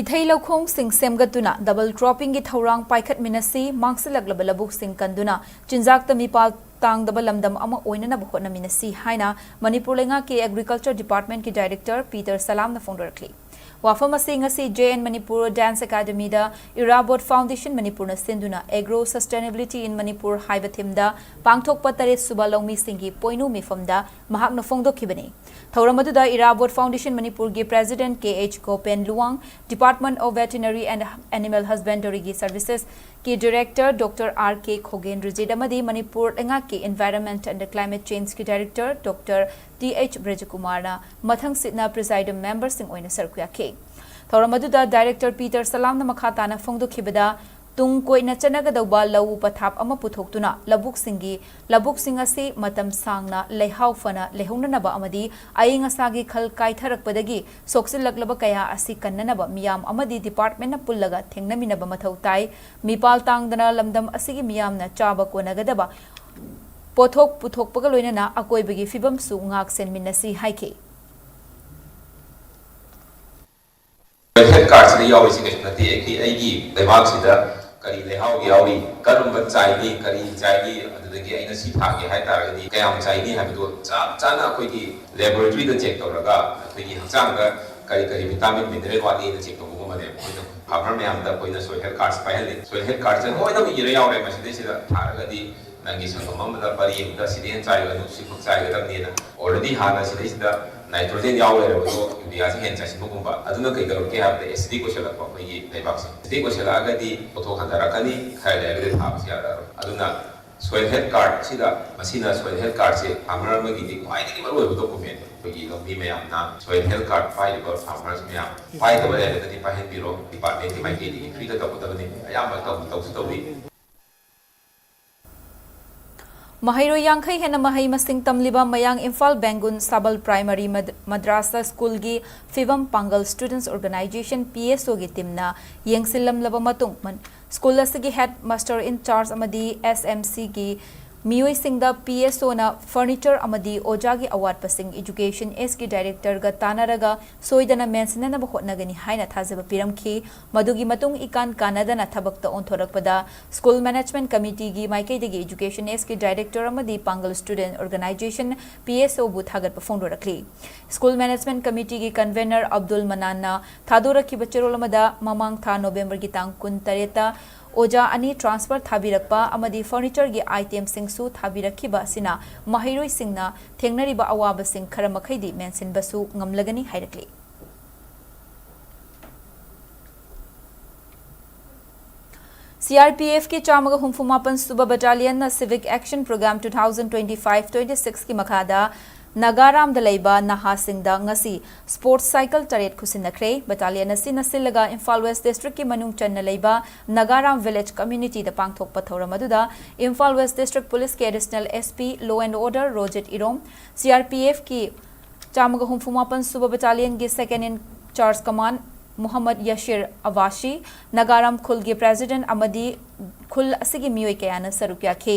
ꯏꯊꯩ ꯂꯧꯈꯣꯡꯁꯤꯡ ꯁꯦꯝꯒꯠꯇꯨꯅ double croppingꯒꯤ ꯊꯧꯔꯥꯡ ꯄꯥꯏꯈꯠꯃꯤꯟꯅꯁꯤ, ꯃꯥꯡꯁꯤꯜꯂꯛꯂꯕ ꯂꯧꯕꯨꯛꯁꯤꯡ ꯀꯟꯗꯨꯅ ꯆꯤꯟꯖꯥꯛꯇ ꯃꯤꯄꯥꯜ ꯇꯥꯡꯗꯕ ꯂꯝꯗꯝ ꯑꯃ ꯑꯣꯏꯅꯅꯕ ꯍꯣꯠꯅꯃꯤꯟꯅꯁꯤ ꯍꯥꯏꯅ ꯃꯅꯤꯄꯨꯔ ꯂꯩꯉꯥꯛꯀꯤ Agriculture Departmentꯀꯤ Director ꯄꯤꯇꯔ ꯁꯂꯥꯝꯅ ꯐꯣꯡꯗꯣꯔꯛꯂꯤ꯫ ꯋꯥꯐꯝ ꯑꯁꯤ ꯉꯁꯤ J N Manipur Dance Academyꯗ Irabot Foundation Manipurꯅ ꯁꯤꯟꯗꯨꯅ Agro Sustainability in Manipur ꯍꯥꯏꯕ themeꯗ ꯄꯥꯡꯊꯣꯛꯄ ꯇꯔꯦꯠ ꯁꯨꯕ ꯂꯧꯃꯤꯁꯤꯡꯒꯤ ꯄꯣꯏꯅꯨ ꯃꯤꯐꯝꯗ ꯃꯍꯥꯛꯅ ꯐꯣꯡꯗꯣꯛꯈꯤꯕꯅꯤ꯫ ꯊꯧꯔꯝ ꯑꯗꯨꯗ Irabot Foundation Manipurꯒꯤ President K H Gopen Luwang, Department of Veterinary and Animal Husbandryꯒꯤ Servicesꯀꯤ Director Doctor R K Khogen Rijit ꯑꯃꯗꯤ ꯃꯅꯤꯄꯨꯔ ꯂꯩꯉꯥꯛꯀꯤ Environment and Climate Changeꯀꯤ Director Doctor T H ꯕ꯭ꯔꯖꯀꯨꯃꯥꯔꯅ ꯃꯊꯪꯁꯤꯠꯅ presiding memberꯁꯤꯡ ꯑꯣꯏꯅ ꯁꯔꯨꯛ ꯌꯥꯈꯤ꯫ ꯊꯧꯔꯝ ꯑꯗꯨꯗ Director Peter Salamꯅ ꯃꯈꯥ ꯇꯥꯅ ꯐꯣꯡꯗꯣꯛꯈꯤꯕꯗ, ꯇꯨꯡ ꯀꯣꯏꯅ ꯆꯠꯅꯒꯗꯧꯕ ꯂꯧꯎ ꯄꯊꯥꯞ ꯑꯃ ꯄꯨꯊꯣꯛꯇꯨꯅ ꯂꯧꯕꯨꯛꯁꯤꯡꯒꯤ, ꯂꯧꯕꯨꯛꯁꯤꯡ ꯑꯁꯤ ꯃꯇꯝ ꯁꯥꯡꯅ ꯂꯩꯍꯥꯎ ꯐꯅ ꯂꯩꯍꯧꯅꯅꯕ ꯑꯃꯗꯤ ꯑꯏꯪ ꯑꯁꯥꯒꯤ ꯈꯜ ꯀꯥꯏꯊꯔꯛꯄꯗꯒꯤ ꯁꯣꯛꯆꯤꯜꯂꯛꯂꯕ ꯀꯌꯥ ꯑꯁꯤ ꯀꯟꯅꯅꯕ ꯃꯤꯌꯥꯝ ꯑꯃꯗꯤ departmentꯅ ꯄꯨꯜꯂꯒ ꯊꯦꯡꯅꯃꯤꯟꯅꯕ ꯃꯊꯧ ꯇꯥꯏ꯫ ꯃꯤꯄꯥꯜ ꯇꯥꯡꯗꯅ ꯂꯝꯗꯝ ꯑꯁꯤꯒꯤ ꯃꯤꯌꯥꯝꯅ ꯆꯥꯕ ꯀꯣꯟꯅꯒꯗꯕ ꯄꯣꯠꯊꯣꯛ ꯄꯨꯊꯣꯛꯄꯒ ꯂꯣꯏꯅꯅ ꯑꯀꯣꯏꯕꯒꯤ ꯐꯤꯕꯝꯁꯨ ꯉꯥꯛ ꯁꯦꯟꯃꯤꯟꯅꯁꯤ ꯍꯥꯏꯈꯤ꯫ ꯍꯦꯜꯊ ꯀꯥꯔꯗꯁꯤꯗ ꯌꯥꯎꯔꯤꯁꯤ ꯀꯩꯁꯨ ꯅꯠꯇꯦ꯫ ꯑꯩꯒꯤ ꯑꯩꯒꯤ ꯂꯩꯕꯥꯛꯁꯤꯗ ꯀꯔꯤ ꯂꯩꯍꯥꯎ ꯌꯥꯎꯔꯤ, ꯀꯔꯝꯕ ꯆꯥꯏꯅꯤ, ꯀꯔꯤ ꯆꯥꯏꯅꯤ, ꯑꯗꯨꯗꯒꯤ ꯑꯩꯅ ꯁꯤ ꯊꯥꯒꯦ ꯍꯥꯏ ꯇꯥꯔꯒꯗꯤ ꯀꯌꯥꯝ ꯆꯥꯏꯅꯤ ꯍꯥꯏꯕꯗꯣ ꯆꯞ ꯆꯥꯅ ꯑꯩꯈꯣꯏꯒꯤ ꯂꯦꯕꯣꯔꯦꯇꯔꯤꯗ ꯆꯦꯛ ꯇꯧꯔꯒ ꯑꯩꯈꯣꯏꯒꯤ ꯍꯛꯆꯥꯡꯗ ꯀꯔꯤ ꯀꯔꯤ ꯚꯤꯇꯥꯃꯤꯟ ꯃꯤꯅꯔꯦꯜ ꯋꯥꯠꯂꯤꯅ ꯆꯦꯛ ꯇꯧꯕꯒꯨꯝꯕꯅꯦꯕ꯫ ꯑꯩꯈꯣꯏꯅ ꯐꯥꯔꯃꯔ ꯃꯌꯥꯝꯗ ꯑꯩꯈꯣꯏꯅ ꯁꯣꯏꯜ ꯍꯦꯜꯊ ꯀꯥꯔꯗꯁꯦ ꯄꯥꯏꯍꯜꯂꯤ꯫ ꯁꯣꯏꯜ ꯍꯦꯜꯊ ꯀꯥꯔꯗꯁꯦ ꯂꯣꯏꯅꯃꯛ ꯏꯔ ꯌꯥꯎꯔꯦ ꯃꯁꯤꯗꯩꯁꯤꯗ ꯊꯥꯔꯒꯗꯤ ꯅꯪꯒꯤ ꯁꯪꯒꯝ ꯑꯃꯗ ꯄꯔꯤ ꯑꯃꯗ ꯁꯤꯗꯩ ꯍꯦꯟꯅ ꯆꯥꯏꯒꯅꯨ, ꯁꯤꯈꯛ ꯆꯥꯏꯒꯗꯕꯅꯦꯅ꯫ ꯑꯣꯜꯔꯦꯗꯤ ꯍꯥꯟꯅ ꯁꯤꯗꯩꯁꯤꯗ ꯅꯥꯏꯇ꯭ꯔꯣꯖꯦꯟ ꯌꯥꯎ ꯂꯩꯔꯕꯗꯣ ꯌꯨꯔꯤꯌꯥꯁꯦ ꯍꯦꯟꯅ ꯆꯥꯏꯁꯤꯟꯕꯒꯨꯝꯕ꯫ ꯑꯗꯨꯅ ꯀꯩꯗꯧꯔꯛꯀꯦ ꯍꯥꯏꯕꯗ acidic ꯑꯣꯏꯁꯜꯂꯛꯄ ꯑꯩꯈꯣꯏꯒꯤ ꯂꯩꯕꯥꯛꯁꯦ꯫ Acidic ꯑꯣꯏꯁꯜꯂꯛꯑꯒꯗꯤ ꯄꯣꯠꯊꯣꯛ ꯍꯟꯊꯔꯛꯀꯅꯤ, ꯈꯔ ꯂꯩꯔꯒꯗꯤ ꯊꯥꯕꯁꯨ ꯌꯥꯔꯛꯑꯔꯣꯏ꯫ ꯑꯗꯨꯅ ꯁꯣꯏꯜ ꯍꯦꯜꯊ ꯀꯥꯔꯗꯁꯤꯗ, ꯃꯁꯤꯅ ꯁꯣꯏꯜ ꯍꯦꯜꯊ ꯀꯥꯔꯗꯁꯦ ꯐꯥꯔꯃꯔ ꯑꯃꯒꯤꯗꯤ ꯈ꯭ꯋꯥꯏꯗꯒꯤ ꯃꯔꯨꯑꯣꯏꯕ ꯗꯣꯀꯨꯃꯦꯟꯅꯤ꯫ ꯑꯩꯈꯣꯏꯒꯤ ꯂꯧꯃꯤ ꯃꯌꯥꯝꯅ ꯁꯣꯏꯜ ꯍꯦꯜꯊ ꯀꯥꯔꯗ ꯄꯥꯏꯔꯤꯕ ꯐꯥꯔꯃꯔꯁ ꯃꯌꯥꯝ, ꯄꯥꯏꯗꯕ ꯂꯩꯔꯒꯗꯤ ꯄꯥꯏꯍꯟꯕꯤꯔꯣ꯫ ꯗꯤꯄꯥꯔꯠꯃꯦꯟꯒꯤ ꯃꯥꯏꯀꯩꯗꯒꯤ ꯐ꯭ꯔꯤꯗ ꯇꯧꯒꯗꯕꯅꯤ, ꯑꯌꯥꯝꯕ ꯇꯧ-, ꯇꯧꯁꯨ ꯇꯧꯏ꯫ ꯃꯍꯩꯔꯣꯏ ꯌꯥꯡꯈꯩ ꯍꯦꯟꯅ ꯃꯍꯩ ꯃꯁꯤꯡ ꯇꯝꯂꯤꯕ ꯃꯌꯥꯡ ꯏꯝꯐꯥꯜ ꯕꯦꯡꯒꯨꯟ ꯁꯥꯕꯜ ꯄ꯭ꯔꯥꯏꯃꯔꯤ ꯃꯗ-, ꯃꯗ꯭ꯔꯥꯁꯥ ꯁ꯭ꯀꯨꯜꯒꯤ ꯐꯤꯕꯝ ꯄꯥꯡꯒꯜ Students Organization, P S Oꯒꯤ ꯇꯤꯝꯅ ꯌꯦꯡꯁꯤꯜꯂꯝꯂꯕ ꯃꯇꯨꯡ, ꯃꯟ-, ꯁ꯭ꯀꯨꯜ ꯑꯁꯤꯒꯤ ꯍꯦꯗ ꯃꯥꯁꯇꯔ ꯏꯟ ꯆꯥꯔꯖ ꯑꯃꯗꯤ S M Cꯒꯤ ꯃꯤꯑꯣꯏꯁꯤꯡꯗ ꯄꯤ ꯑꯦꯁ ꯑꯣꯅ ꯐꯔꯅꯤꯆꯔ ꯑꯃꯗꯤ ꯑꯣꯖꯥꯒꯤ ꯑꯋꯥꯠꯄꯁꯤꯡ ꯏꯖꯨꯀꯦꯁꯟ ꯑꯦꯁꯀꯤ ꯗꯥꯏꯔꯦꯛꯇꯔꯒ ꯇꯥꯟꯅꯔꯒ ꯁꯣꯏꯗꯅ ꯃꯦꯟꯁꯤꯟꯅꯅꯕ ꯍꯣꯠꯅꯒꯅꯤ ꯍꯥꯏꯅ ꯊꯥꯖꯕ ꯄꯤꯔꯝꯈꯤ꯫ ꯃꯗꯨꯒꯤ ꯃꯇꯨꯡ ꯏꯀꯥꯟ ꯀꯥꯟꯅꯗꯅ ꯊꯕꯛꯇ ꯑꯣꯟꯊꯣꯔꯛꯄꯗ ꯁ꯭ꯀꯨꯜ ꯃꯦꯅꯦꯖꯃꯦꯟꯠ ꯀꯃꯤꯇꯤꯒꯤ ꯃꯥꯏꯀꯩꯗꯒꯤ ꯏꯖꯨꯀꯦꯁꯟ ꯑꯦꯁꯀꯤ ꯗꯥꯏꯔꯦꯛꯇꯔ ꯑꯃꯗꯤ ꯄꯥꯡꯒꯜ ꯁ꯭ꯇꯨꯗꯦꯟꯠ ꯑꯣꯔꯒꯅꯥꯏꯖꯦꯁꯟ, ꯄꯤ ꯑꯦꯁ ꯑꯣꯕꯨ ꯊꯥꯒꯠꯄ ꯐꯣꯡꯗꯣꯔꯛꯂꯤ꯫ ꯁ꯭ꯀꯨꯜ ꯃꯦꯅꯦꯖꯃꯦꯟꯠ ꯀꯃꯤꯇꯤꯒꯤ ꯀꯟꯚꯦꯅꯔ ꯑꯕꯗꯨꯜ ꯃꯅꯥꯟꯅ ꯊꯥꯗꯣꯔꯛꯈꯤꯕ ꯆꯦꯔꯣꯜ ꯑꯃꯗ ꯃꯃꯥꯡ ꯊꯥ ꯅꯣꯕꯦꯝꯕꯔꯒꯤ ꯇꯥꯡ ꯀꯨꯟꯇꯔꯦꯠꯇ ꯑꯣꯖꯥ ꯑꯅꯤ ꯇ꯭ꯔꯥꯟꯁꯐꯔ ꯊꯥꯕꯤꯔꯛꯄ ꯑꯃꯗꯤ ꯐꯔꯅꯤꯆꯔꯒꯤ ꯑꯥꯏꯇꯦꯝꯁꯤꯡꯁꯨ ꯊꯥꯕꯤꯔꯛꯈꯤꯕ ꯑꯁꯤꯅ ꯃꯍꯩꯔꯣꯏꯁꯤꯡꯅ ꯊꯦꯡꯅꯔꯤꯕ ꯑꯋꯥꯕꯁꯤꯡ ꯈꯔ ꯃꯈꯩꯗꯤ ꯃꯦꯟꯁꯤꯟꯕꯁꯨ ꯉꯝꯂꯒꯅꯤ ꯍꯥꯏꯔꯛꯂꯤ꯫ ꯁꯤ ꯑꯥꯔ ꯄꯤ ꯑꯦꯐꯀꯤ ꯆꯥꯝꯃꯒ ꯍꯨꯝꯐꯨ ꯃꯥꯄꯟ ꯁꯨꯕ ꯕꯠꯇꯥꯂꯤꯌꯟꯅ Civic Action Programme two thousand twenty five twenty sixꯀꯤ ꯃꯈꯥꯗ ꯅꯥꯒꯥꯔꯥꯝꯗ ꯂꯩꯕ ꯅꯍꯥꯁꯤꯡꯗ ꯉꯁꯤ ꯁ꯭ꯄꯣꯔꯠꯁ ꯁꯥꯏꯀꯜ ꯇꯔꯦꯠ ꯈꯨꯠꯁꯤꯟꯅꯈ꯭ꯔꯦ꯫ ꯕꯠꯇꯥꯂꯤꯌꯟ ꯑꯁꯤꯅ ꯁꯤꯜꯂꯒ ꯏꯝꯐꯥꯜ ꯋꯦꯁ꯭ꯠ ꯗꯤꯁꯇ꯭ꯔꯤꯛꯀꯤ ꯃꯅꯨꯡ ꯆꯟꯅ ꯂꯩꯕ ꯅꯥꯒꯥꯔꯥꯝ ꯚꯤꯂꯦꯖ ꯀꯝꯃ꯭ꯌꯨꯅꯤꯇꯤꯗ ꯄꯥꯡꯊꯣꯛꯄ ꯊꯧꯔꯝ ꯑꯗꯨꯗ ꯏꯝꯐꯥꯜ ꯋꯦꯁ꯭ꯠ ꯗꯤꯁꯇ꯭ꯔꯤꯛ ꯄꯨꯂꯤꯁꯀꯤ additional S P law and order Rojit Irom, C R P ꯑꯦꯐꯀꯤ ꯆꯥꯝꯃꯒ ꯍꯨꯝꯐꯨ ꯃꯥꯄꯟ ꯁꯨꯕ ꯕꯠꯇꯥꯂꯤꯌꯟꯒꯤ ꯁꯦꯀꯦꯟꯗ ꯏꯟ ꯆꯥꯔꯖ ꯀꯃꯥꯟ ꯃꯨꯍꯝꯃꯗ ꯌꯥꯁꯤꯔ ꯑꯕꯥꯁꯤ, ꯅꯥꯒꯥꯔꯥꯝ ꯈꯨꯜꯒꯤ ꯄ꯭ꯔꯦꯁꯤꯗꯦꯟꯠ ꯑꯃꯗꯤ ꯈꯨꯜ ꯑꯁꯤꯒꯤ ꯃꯤꯑꯣꯏ ꯀꯌꯥꯅ ꯁꯔꯨꯛ ꯌꯥꯈꯤ꯫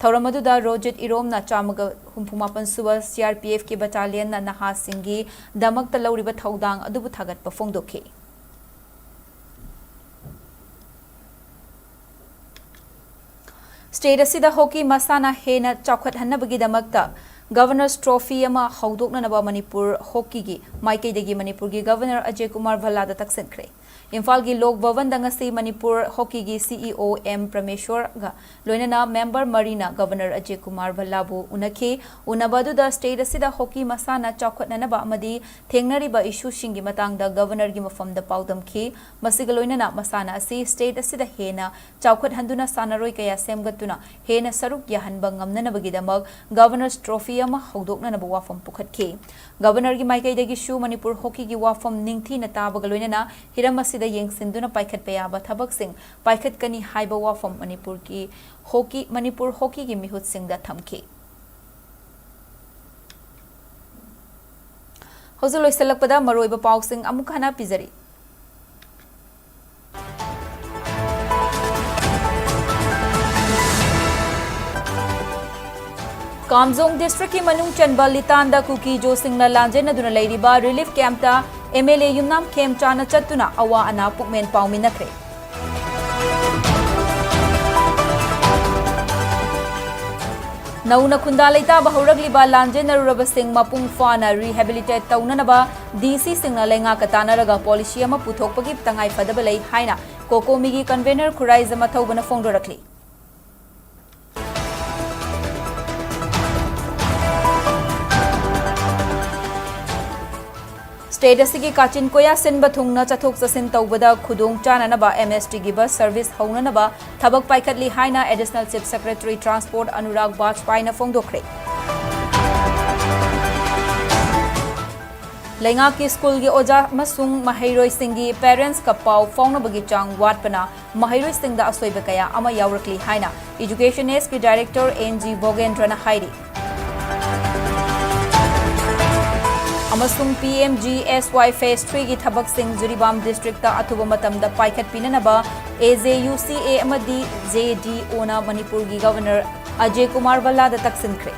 ꯊꯧꯔꯝ ꯑꯗꯨꯗ ꯔꯣꯖꯤꯠ ꯏꯔꯣꯝꯅ ꯆꯥꯝꯃꯒ ꯍꯨꯝꯐꯨ ꯃꯥꯄꯟ ꯁꯨꯕ ꯁꯤ ꯑꯥꯔ ꯄꯤ ꯑꯦꯐꯀꯤ ꯕꯠꯇꯥꯂꯤꯌꯟꯅ ꯅꯍꯥꯁꯤꯡꯒꯤ ꯗꯃꯛꯇ ꯂꯧꯔꯤꯕ ꯊꯧꯗꯥꯡ ꯑꯗꯨꯕꯨ ꯊꯥꯒꯠꯄ ꯐꯣꯡꯗꯣꯛꯈꯤ꯫ ꯁ꯭ꯇꯦꯠ ꯑꯁꯤꯗ ꯍꯣꯀꯤ ꯃꯁꯥꯟꯅ ꯍꯦꯟꯅ ꯆꯥꯎꯈꯠꯍꯟꯅꯕꯒꯤꯗꯃꯛꯇ ꯒꯚꯔꯅꯔꯁ ꯇ꯭ꯔꯣꯐꯤ ꯑꯃ ꯍꯧꯗꯣꯛꯅꯅꯕ ꯃꯅꯤꯄꯨꯔ ꯍꯣꯀꯤꯒꯤ ꯃꯥꯏꯀꯩꯗꯒꯤ ꯃꯅꯤꯄꯨꯔꯒꯤ ꯒꯚꯔꯅꯔ ꯑꯖꯌ ꯀꯨꯃꯥꯔ ꯚꯜꯂꯥꯗ ꯇꯛꯁꯤꯟꯈ꯭ꯔꯦ꯫ ꯏꯝꯐꯥꯜꯒꯤ ꯂꯣꯛ ꯚꯕꯟꯗ ꯉꯁꯤ ꯃꯅꯤꯄꯨꯔ ꯍꯣꯀꯤꯒꯤ ꯁꯤ ꯏ ꯑꯣ ꯑꯦꯝ ꯄ꯭ꯔꯃꯦꯁ꯭ꯋꯔꯒ ꯂꯣꯏꯅꯅ ꯃꯦꯝꯕꯔ ꯃꯔꯤꯅ ꯒꯚꯔꯅꯔ ꯑꯖꯌ ꯀꯨꯃꯥꯔ ꯚꯜꯂꯥꯕꯨ ꯎꯅꯈꯤ꯫ ꯎꯅꯕ ꯑꯗꯨꯗ ꯁ꯭ꯇꯦꯠ ꯑꯁꯤꯗ ꯍꯣꯀꯤ ꯃꯁꯥꯟꯅ ꯆꯥꯎꯈꯠꯅꯅꯕ ꯑꯃꯗꯤ ꯊꯦꯡꯅꯔꯤꯕ ꯏꯁꯨꯁꯤꯡꯒꯤ ꯃꯇꯥꯡꯗ ꯒꯚꯔꯅꯔꯒꯤ ꯃꯐꯝꯗ ꯄꯥꯎꯗꯝꯈꯤ꯫ ꯃꯁꯤꯒ ꯂꯣꯏꯅꯅ ꯃꯁꯥꯟꯅ ꯑꯁꯤ ꯁ꯭ꯇꯦꯠ ꯑꯁꯤꯗ ꯍꯦꯟꯅ ꯆꯥꯎꯈꯠꯍꯟꯗꯨꯅ ꯁꯥꯟꯅꯔꯣꯏ ꯀꯌꯥ ꯁꯦꯝꯒꯠꯇꯨꯅ ꯍꯦꯟꯅ ꯁꯔꯨꯛ ꯌꯥꯍꯟꯕ ꯉꯝꯅꯅꯕꯒꯤꯗꯃꯛ ꯒꯚꯔꯅꯔꯁ ꯇ꯭ꯔꯣꯐꯤ ꯑꯃ ꯍꯧꯗꯣꯛꯅꯅꯕ ꯋꯥꯐꯝ ꯄꯨꯈꯠꯈꯤ꯫ ꯒꯚꯔꯅꯔꯒꯤ ꯃꯥꯏꯀꯩꯗꯒꯤꯁꯨ ꯃꯅꯤꯄꯨꯔ ꯍꯣꯀꯤꯒꯤ ꯋꯥꯐꯝ ꯅꯤꯡꯊꯤꯅ ꯇꯥꯕꯒ ꯂꯣꯏꯅꯅ ꯍꯤꯔꯝ ꯑꯁꯤꯗ ꯌꯦꯡꯁꯤꯟꯗꯨꯅ ꯄꯥꯏꯈꯠꯄ ꯌꯥꯕ ꯊꯕꯛꯁꯤꯡ ꯄꯥꯏꯈꯠꯀꯅꯤ ꯍꯥꯏꯕ ꯋꯥꯐꯝ ꯃꯅꯤꯄꯨꯔꯒꯤ ꯍꯣꯀꯤ, ꯃꯅꯤꯄꯨꯔ ꯍꯣꯀꯤꯒꯤ ꯃꯤꯍꯨꯠꯁꯤꯡꯗ ꯊꯝꯈꯤ꯫ ꯍꯧꯖꯤꯛ ꯂꯣꯏꯁꯤꯜꯂꯛꯄꯗ ꯃꯔꯨꯑꯣꯏꯕ ꯄꯥꯎꯁꯤꯡ ꯑꯃꯨꯛ ꯍꯟꯅ ꯄꯤꯖꯔꯤ꯫ ꯀꯥꯝꯖꯣꯡ ꯗꯤꯁꯇ꯭ꯔꯤꯛꯀꯤ ꯃꯅꯨꯡ ꯆꯟꯕ ꯂꯤꯇꯥꯟꯗ ꯀꯨꯀꯤꯖꯣꯁꯤꯡꯅ ꯂꯥꯟꯖꯦꯟꯅꯗꯨꯅ ꯂꯩꯔꯤꯕ ꯔꯤꯂꯤꯐ ꯀꯦꯝꯞꯇ ꯑꯦꯝ ꯑꯦꯜ ꯑꯦ ꯌꯨꯝꯅꯥꯝ ꯈꯦꯝꯆꯥꯟꯅ ꯆꯠꯇꯨꯅ ꯑꯋꯥ ꯑꯅꯥ ꯄꯨꯛꯃꯦꯟ ꯄꯥꯎꯃꯤꯟꯅꯈ꯭ꯔꯦ꯫ ꯅꯧꯅ ꯈꯨꯟꯗꯥ ꯂꯩꯇꯥꯕ ꯍꯧꯔꯛꯂꯤꯕ ꯂꯥꯟꯖꯦꯟꯅꯔꯨꯔꯕꯁꯤꯡ ꯃꯄꯨꯡ ꯐꯥꯅ ꯔꯤꯍꯦꯕꯤꯂꯤꯇꯦꯠ ꯇꯧꯅꯅꯕ ꯗꯤ ꯁꯤꯁꯤꯡꯅ ꯂꯩꯉꯥꯛꯀ ꯇꯥꯟꯅꯔꯒ ꯄꯣꯂꯤꯁꯤ ꯑꯃ ꯄꯨꯊꯣꯛꯄꯒꯤ ꯇꯉꯥꯏ ꯐꯗꯕ ꯂꯩ ꯍꯥꯏꯅ ꯀꯣꯀꯣꯃꯤꯒꯤ ꯀꯟꯚꯦꯅꯔ ꯈꯨꯔꯥꯏꯖꯝ ꯃꯊꯧꯕꯅ ꯐꯣꯡꯗꯣꯔꯛꯂꯤ꯫ ꯁ꯭ꯇꯦꯠ ꯑꯁꯤꯒꯤ ꯀꯥꯆꯤꯟ ꯀꯣꯌꯥ ꯁꯤꯟꯕ ꯊꯨꯡꯅ ꯆꯠꯊꯣꯛ ꯆꯠꯁꯤꯟ ꯇꯧꯕꯗ ꯈꯨꯗꯣꯡ ꯆꯥꯅꯅꯕ ꯑꯦꯝ ꯑꯦꯁ ꯇꯤꯒꯤ ꯕꯁ ꯁꯔꯚꯤꯁ ꯍꯧꯅꯅꯕ ꯊꯕꯛ ꯄꯥꯏꯈꯠꯂꯤ ꯍꯥꯏꯅ additional chief secretary transport Anurag ꯕꯥꯖꯄꯥꯏꯅ ꯐꯣꯡꯗꯣꯛꯈ꯭ꯔꯦ꯫ ꯂꯩꯉꯥꯛꯀꯤ ꯁ꯭ꯀꯨꯜꯒꯤ ꯑꯣꯖꯥ ꯑꯃꯁꯨꯡ ꯃꯍꯩꯔꯣꯏꯁꯤꯡꯒꯤ ꯄꯦꯔꯦꯟꯠꯁꯀ ꯄꯥꯎ ꯐꯥꯎꯅꯕꯒꯤ ꯆꯥꯡ ꯋꯥꯠꯄꯅ ꯃꯍꯩꯔꯣꯏꯁꯤꯡꯗ ꯑꯁꯣꯏꯕ ꯀꯌꯥ ꯑꯃ ꯌꯥꯎꯔꯛꯂꯤ ꯍꯥꯏꯅ ꯏꯗꯨꯀꯦꯁꯟ ꯑꯦꯁꯀꯤ ꯗꯥꯏꯔꯦꯛꯇꯔ ꯑꯦꯟ ꯖꯤ ꯚꯣꯒꯦꯟꯗ꯭ꯔꯅ ꯍꯥꯏꯔꯤ꯫ ꯑꯃꯁꯨꯡ ꯄꯤ ꯑꯦꯝ ꯖꯤ ꯑꯦꯁ ꯋꯥꯏ ꯐꯦꯁ ꯊ꯭ꯔꯤꯒꯤ ꯊꯕꯛꯁꯤꯡ ꯖꯤꯔꯤꯕꯥꯝ ꯗꯤꯁꯇ꯭ꯔꯤꯛꯇ ꯑꯊꯨꯕ ꯃꯇꯝꯗ ꯄꯥꯏꯈꯠꯄꯤꯅꯅꯕ ꯑꯦ ꯖꯦ ꯌꯨ ꯁꯤ ꯑꯦ ꯑꯃꯗꯤ ꯖꯦ ꯗꯤ ꯑꯣꯅ ꯃꯅꯤꯄꯨꯔꯒꯤ ꯒꯕꯔꯅꯔ ꯑꯖꯦ ꯀꯨꯃꯥꯔ ꯚꯜꯂꯥꯗ ꯇꯛꯁꯤꯟꯈ꯭ꯔꯦ꯫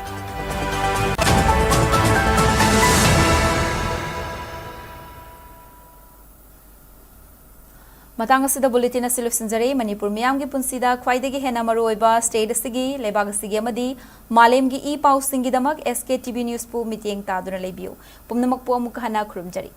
ꯃꯇꯥꯡ ꯑꯁꯤꯗ ꯕꯨꯂꯦꯇꯤꯟ ꯑꯁꯤ ꯂꯣꯏꯁꯤꯟꯖꯔꯦ꯫ ꯃꯅꯤꯄꯨꯔ ꯃꯤꯌꯥꯝꯒꯤ ꯄꯨꯟꯁꯤꯗ ꯈ꯭ꯋꯥꯏꯗꯒꯤ ꯍꯦꯟꯅ ꯃꯔꯨꯑꯣꯏꯕ ꯁ꯭ꯇꯦꯠ ꯑꯁꯤꯒꯤ, ꯂꯩꯕꯥꯛ ꯑꯁꯤꯒꯤ ꯑꯃꯗꯤ ꯃꯥꯂꯦꯝꯒꯤ ꯏ ꯄꯥꯎꯁꯤꯡꯒꯤꯗꯃꯛ ꯑꯦꯁ ꯀꯦ ꯇꯤ ꯚꯤ ꯅ꯭ꯌꯨꯁꯄꯨ ꯃꯤꯠꯌꯦꯡ ꯇꯥꯗꯨꯅ ꯂꯩꯕꯤꯌꯨ꯫ ꯄꯨꯝꯅꯃꯛꯄꯨ ꯑꯃꯨꯛꯀ ꯍꯟꯅ ꯈꯨꯔꯨꯝꯖꯔꯤ꯫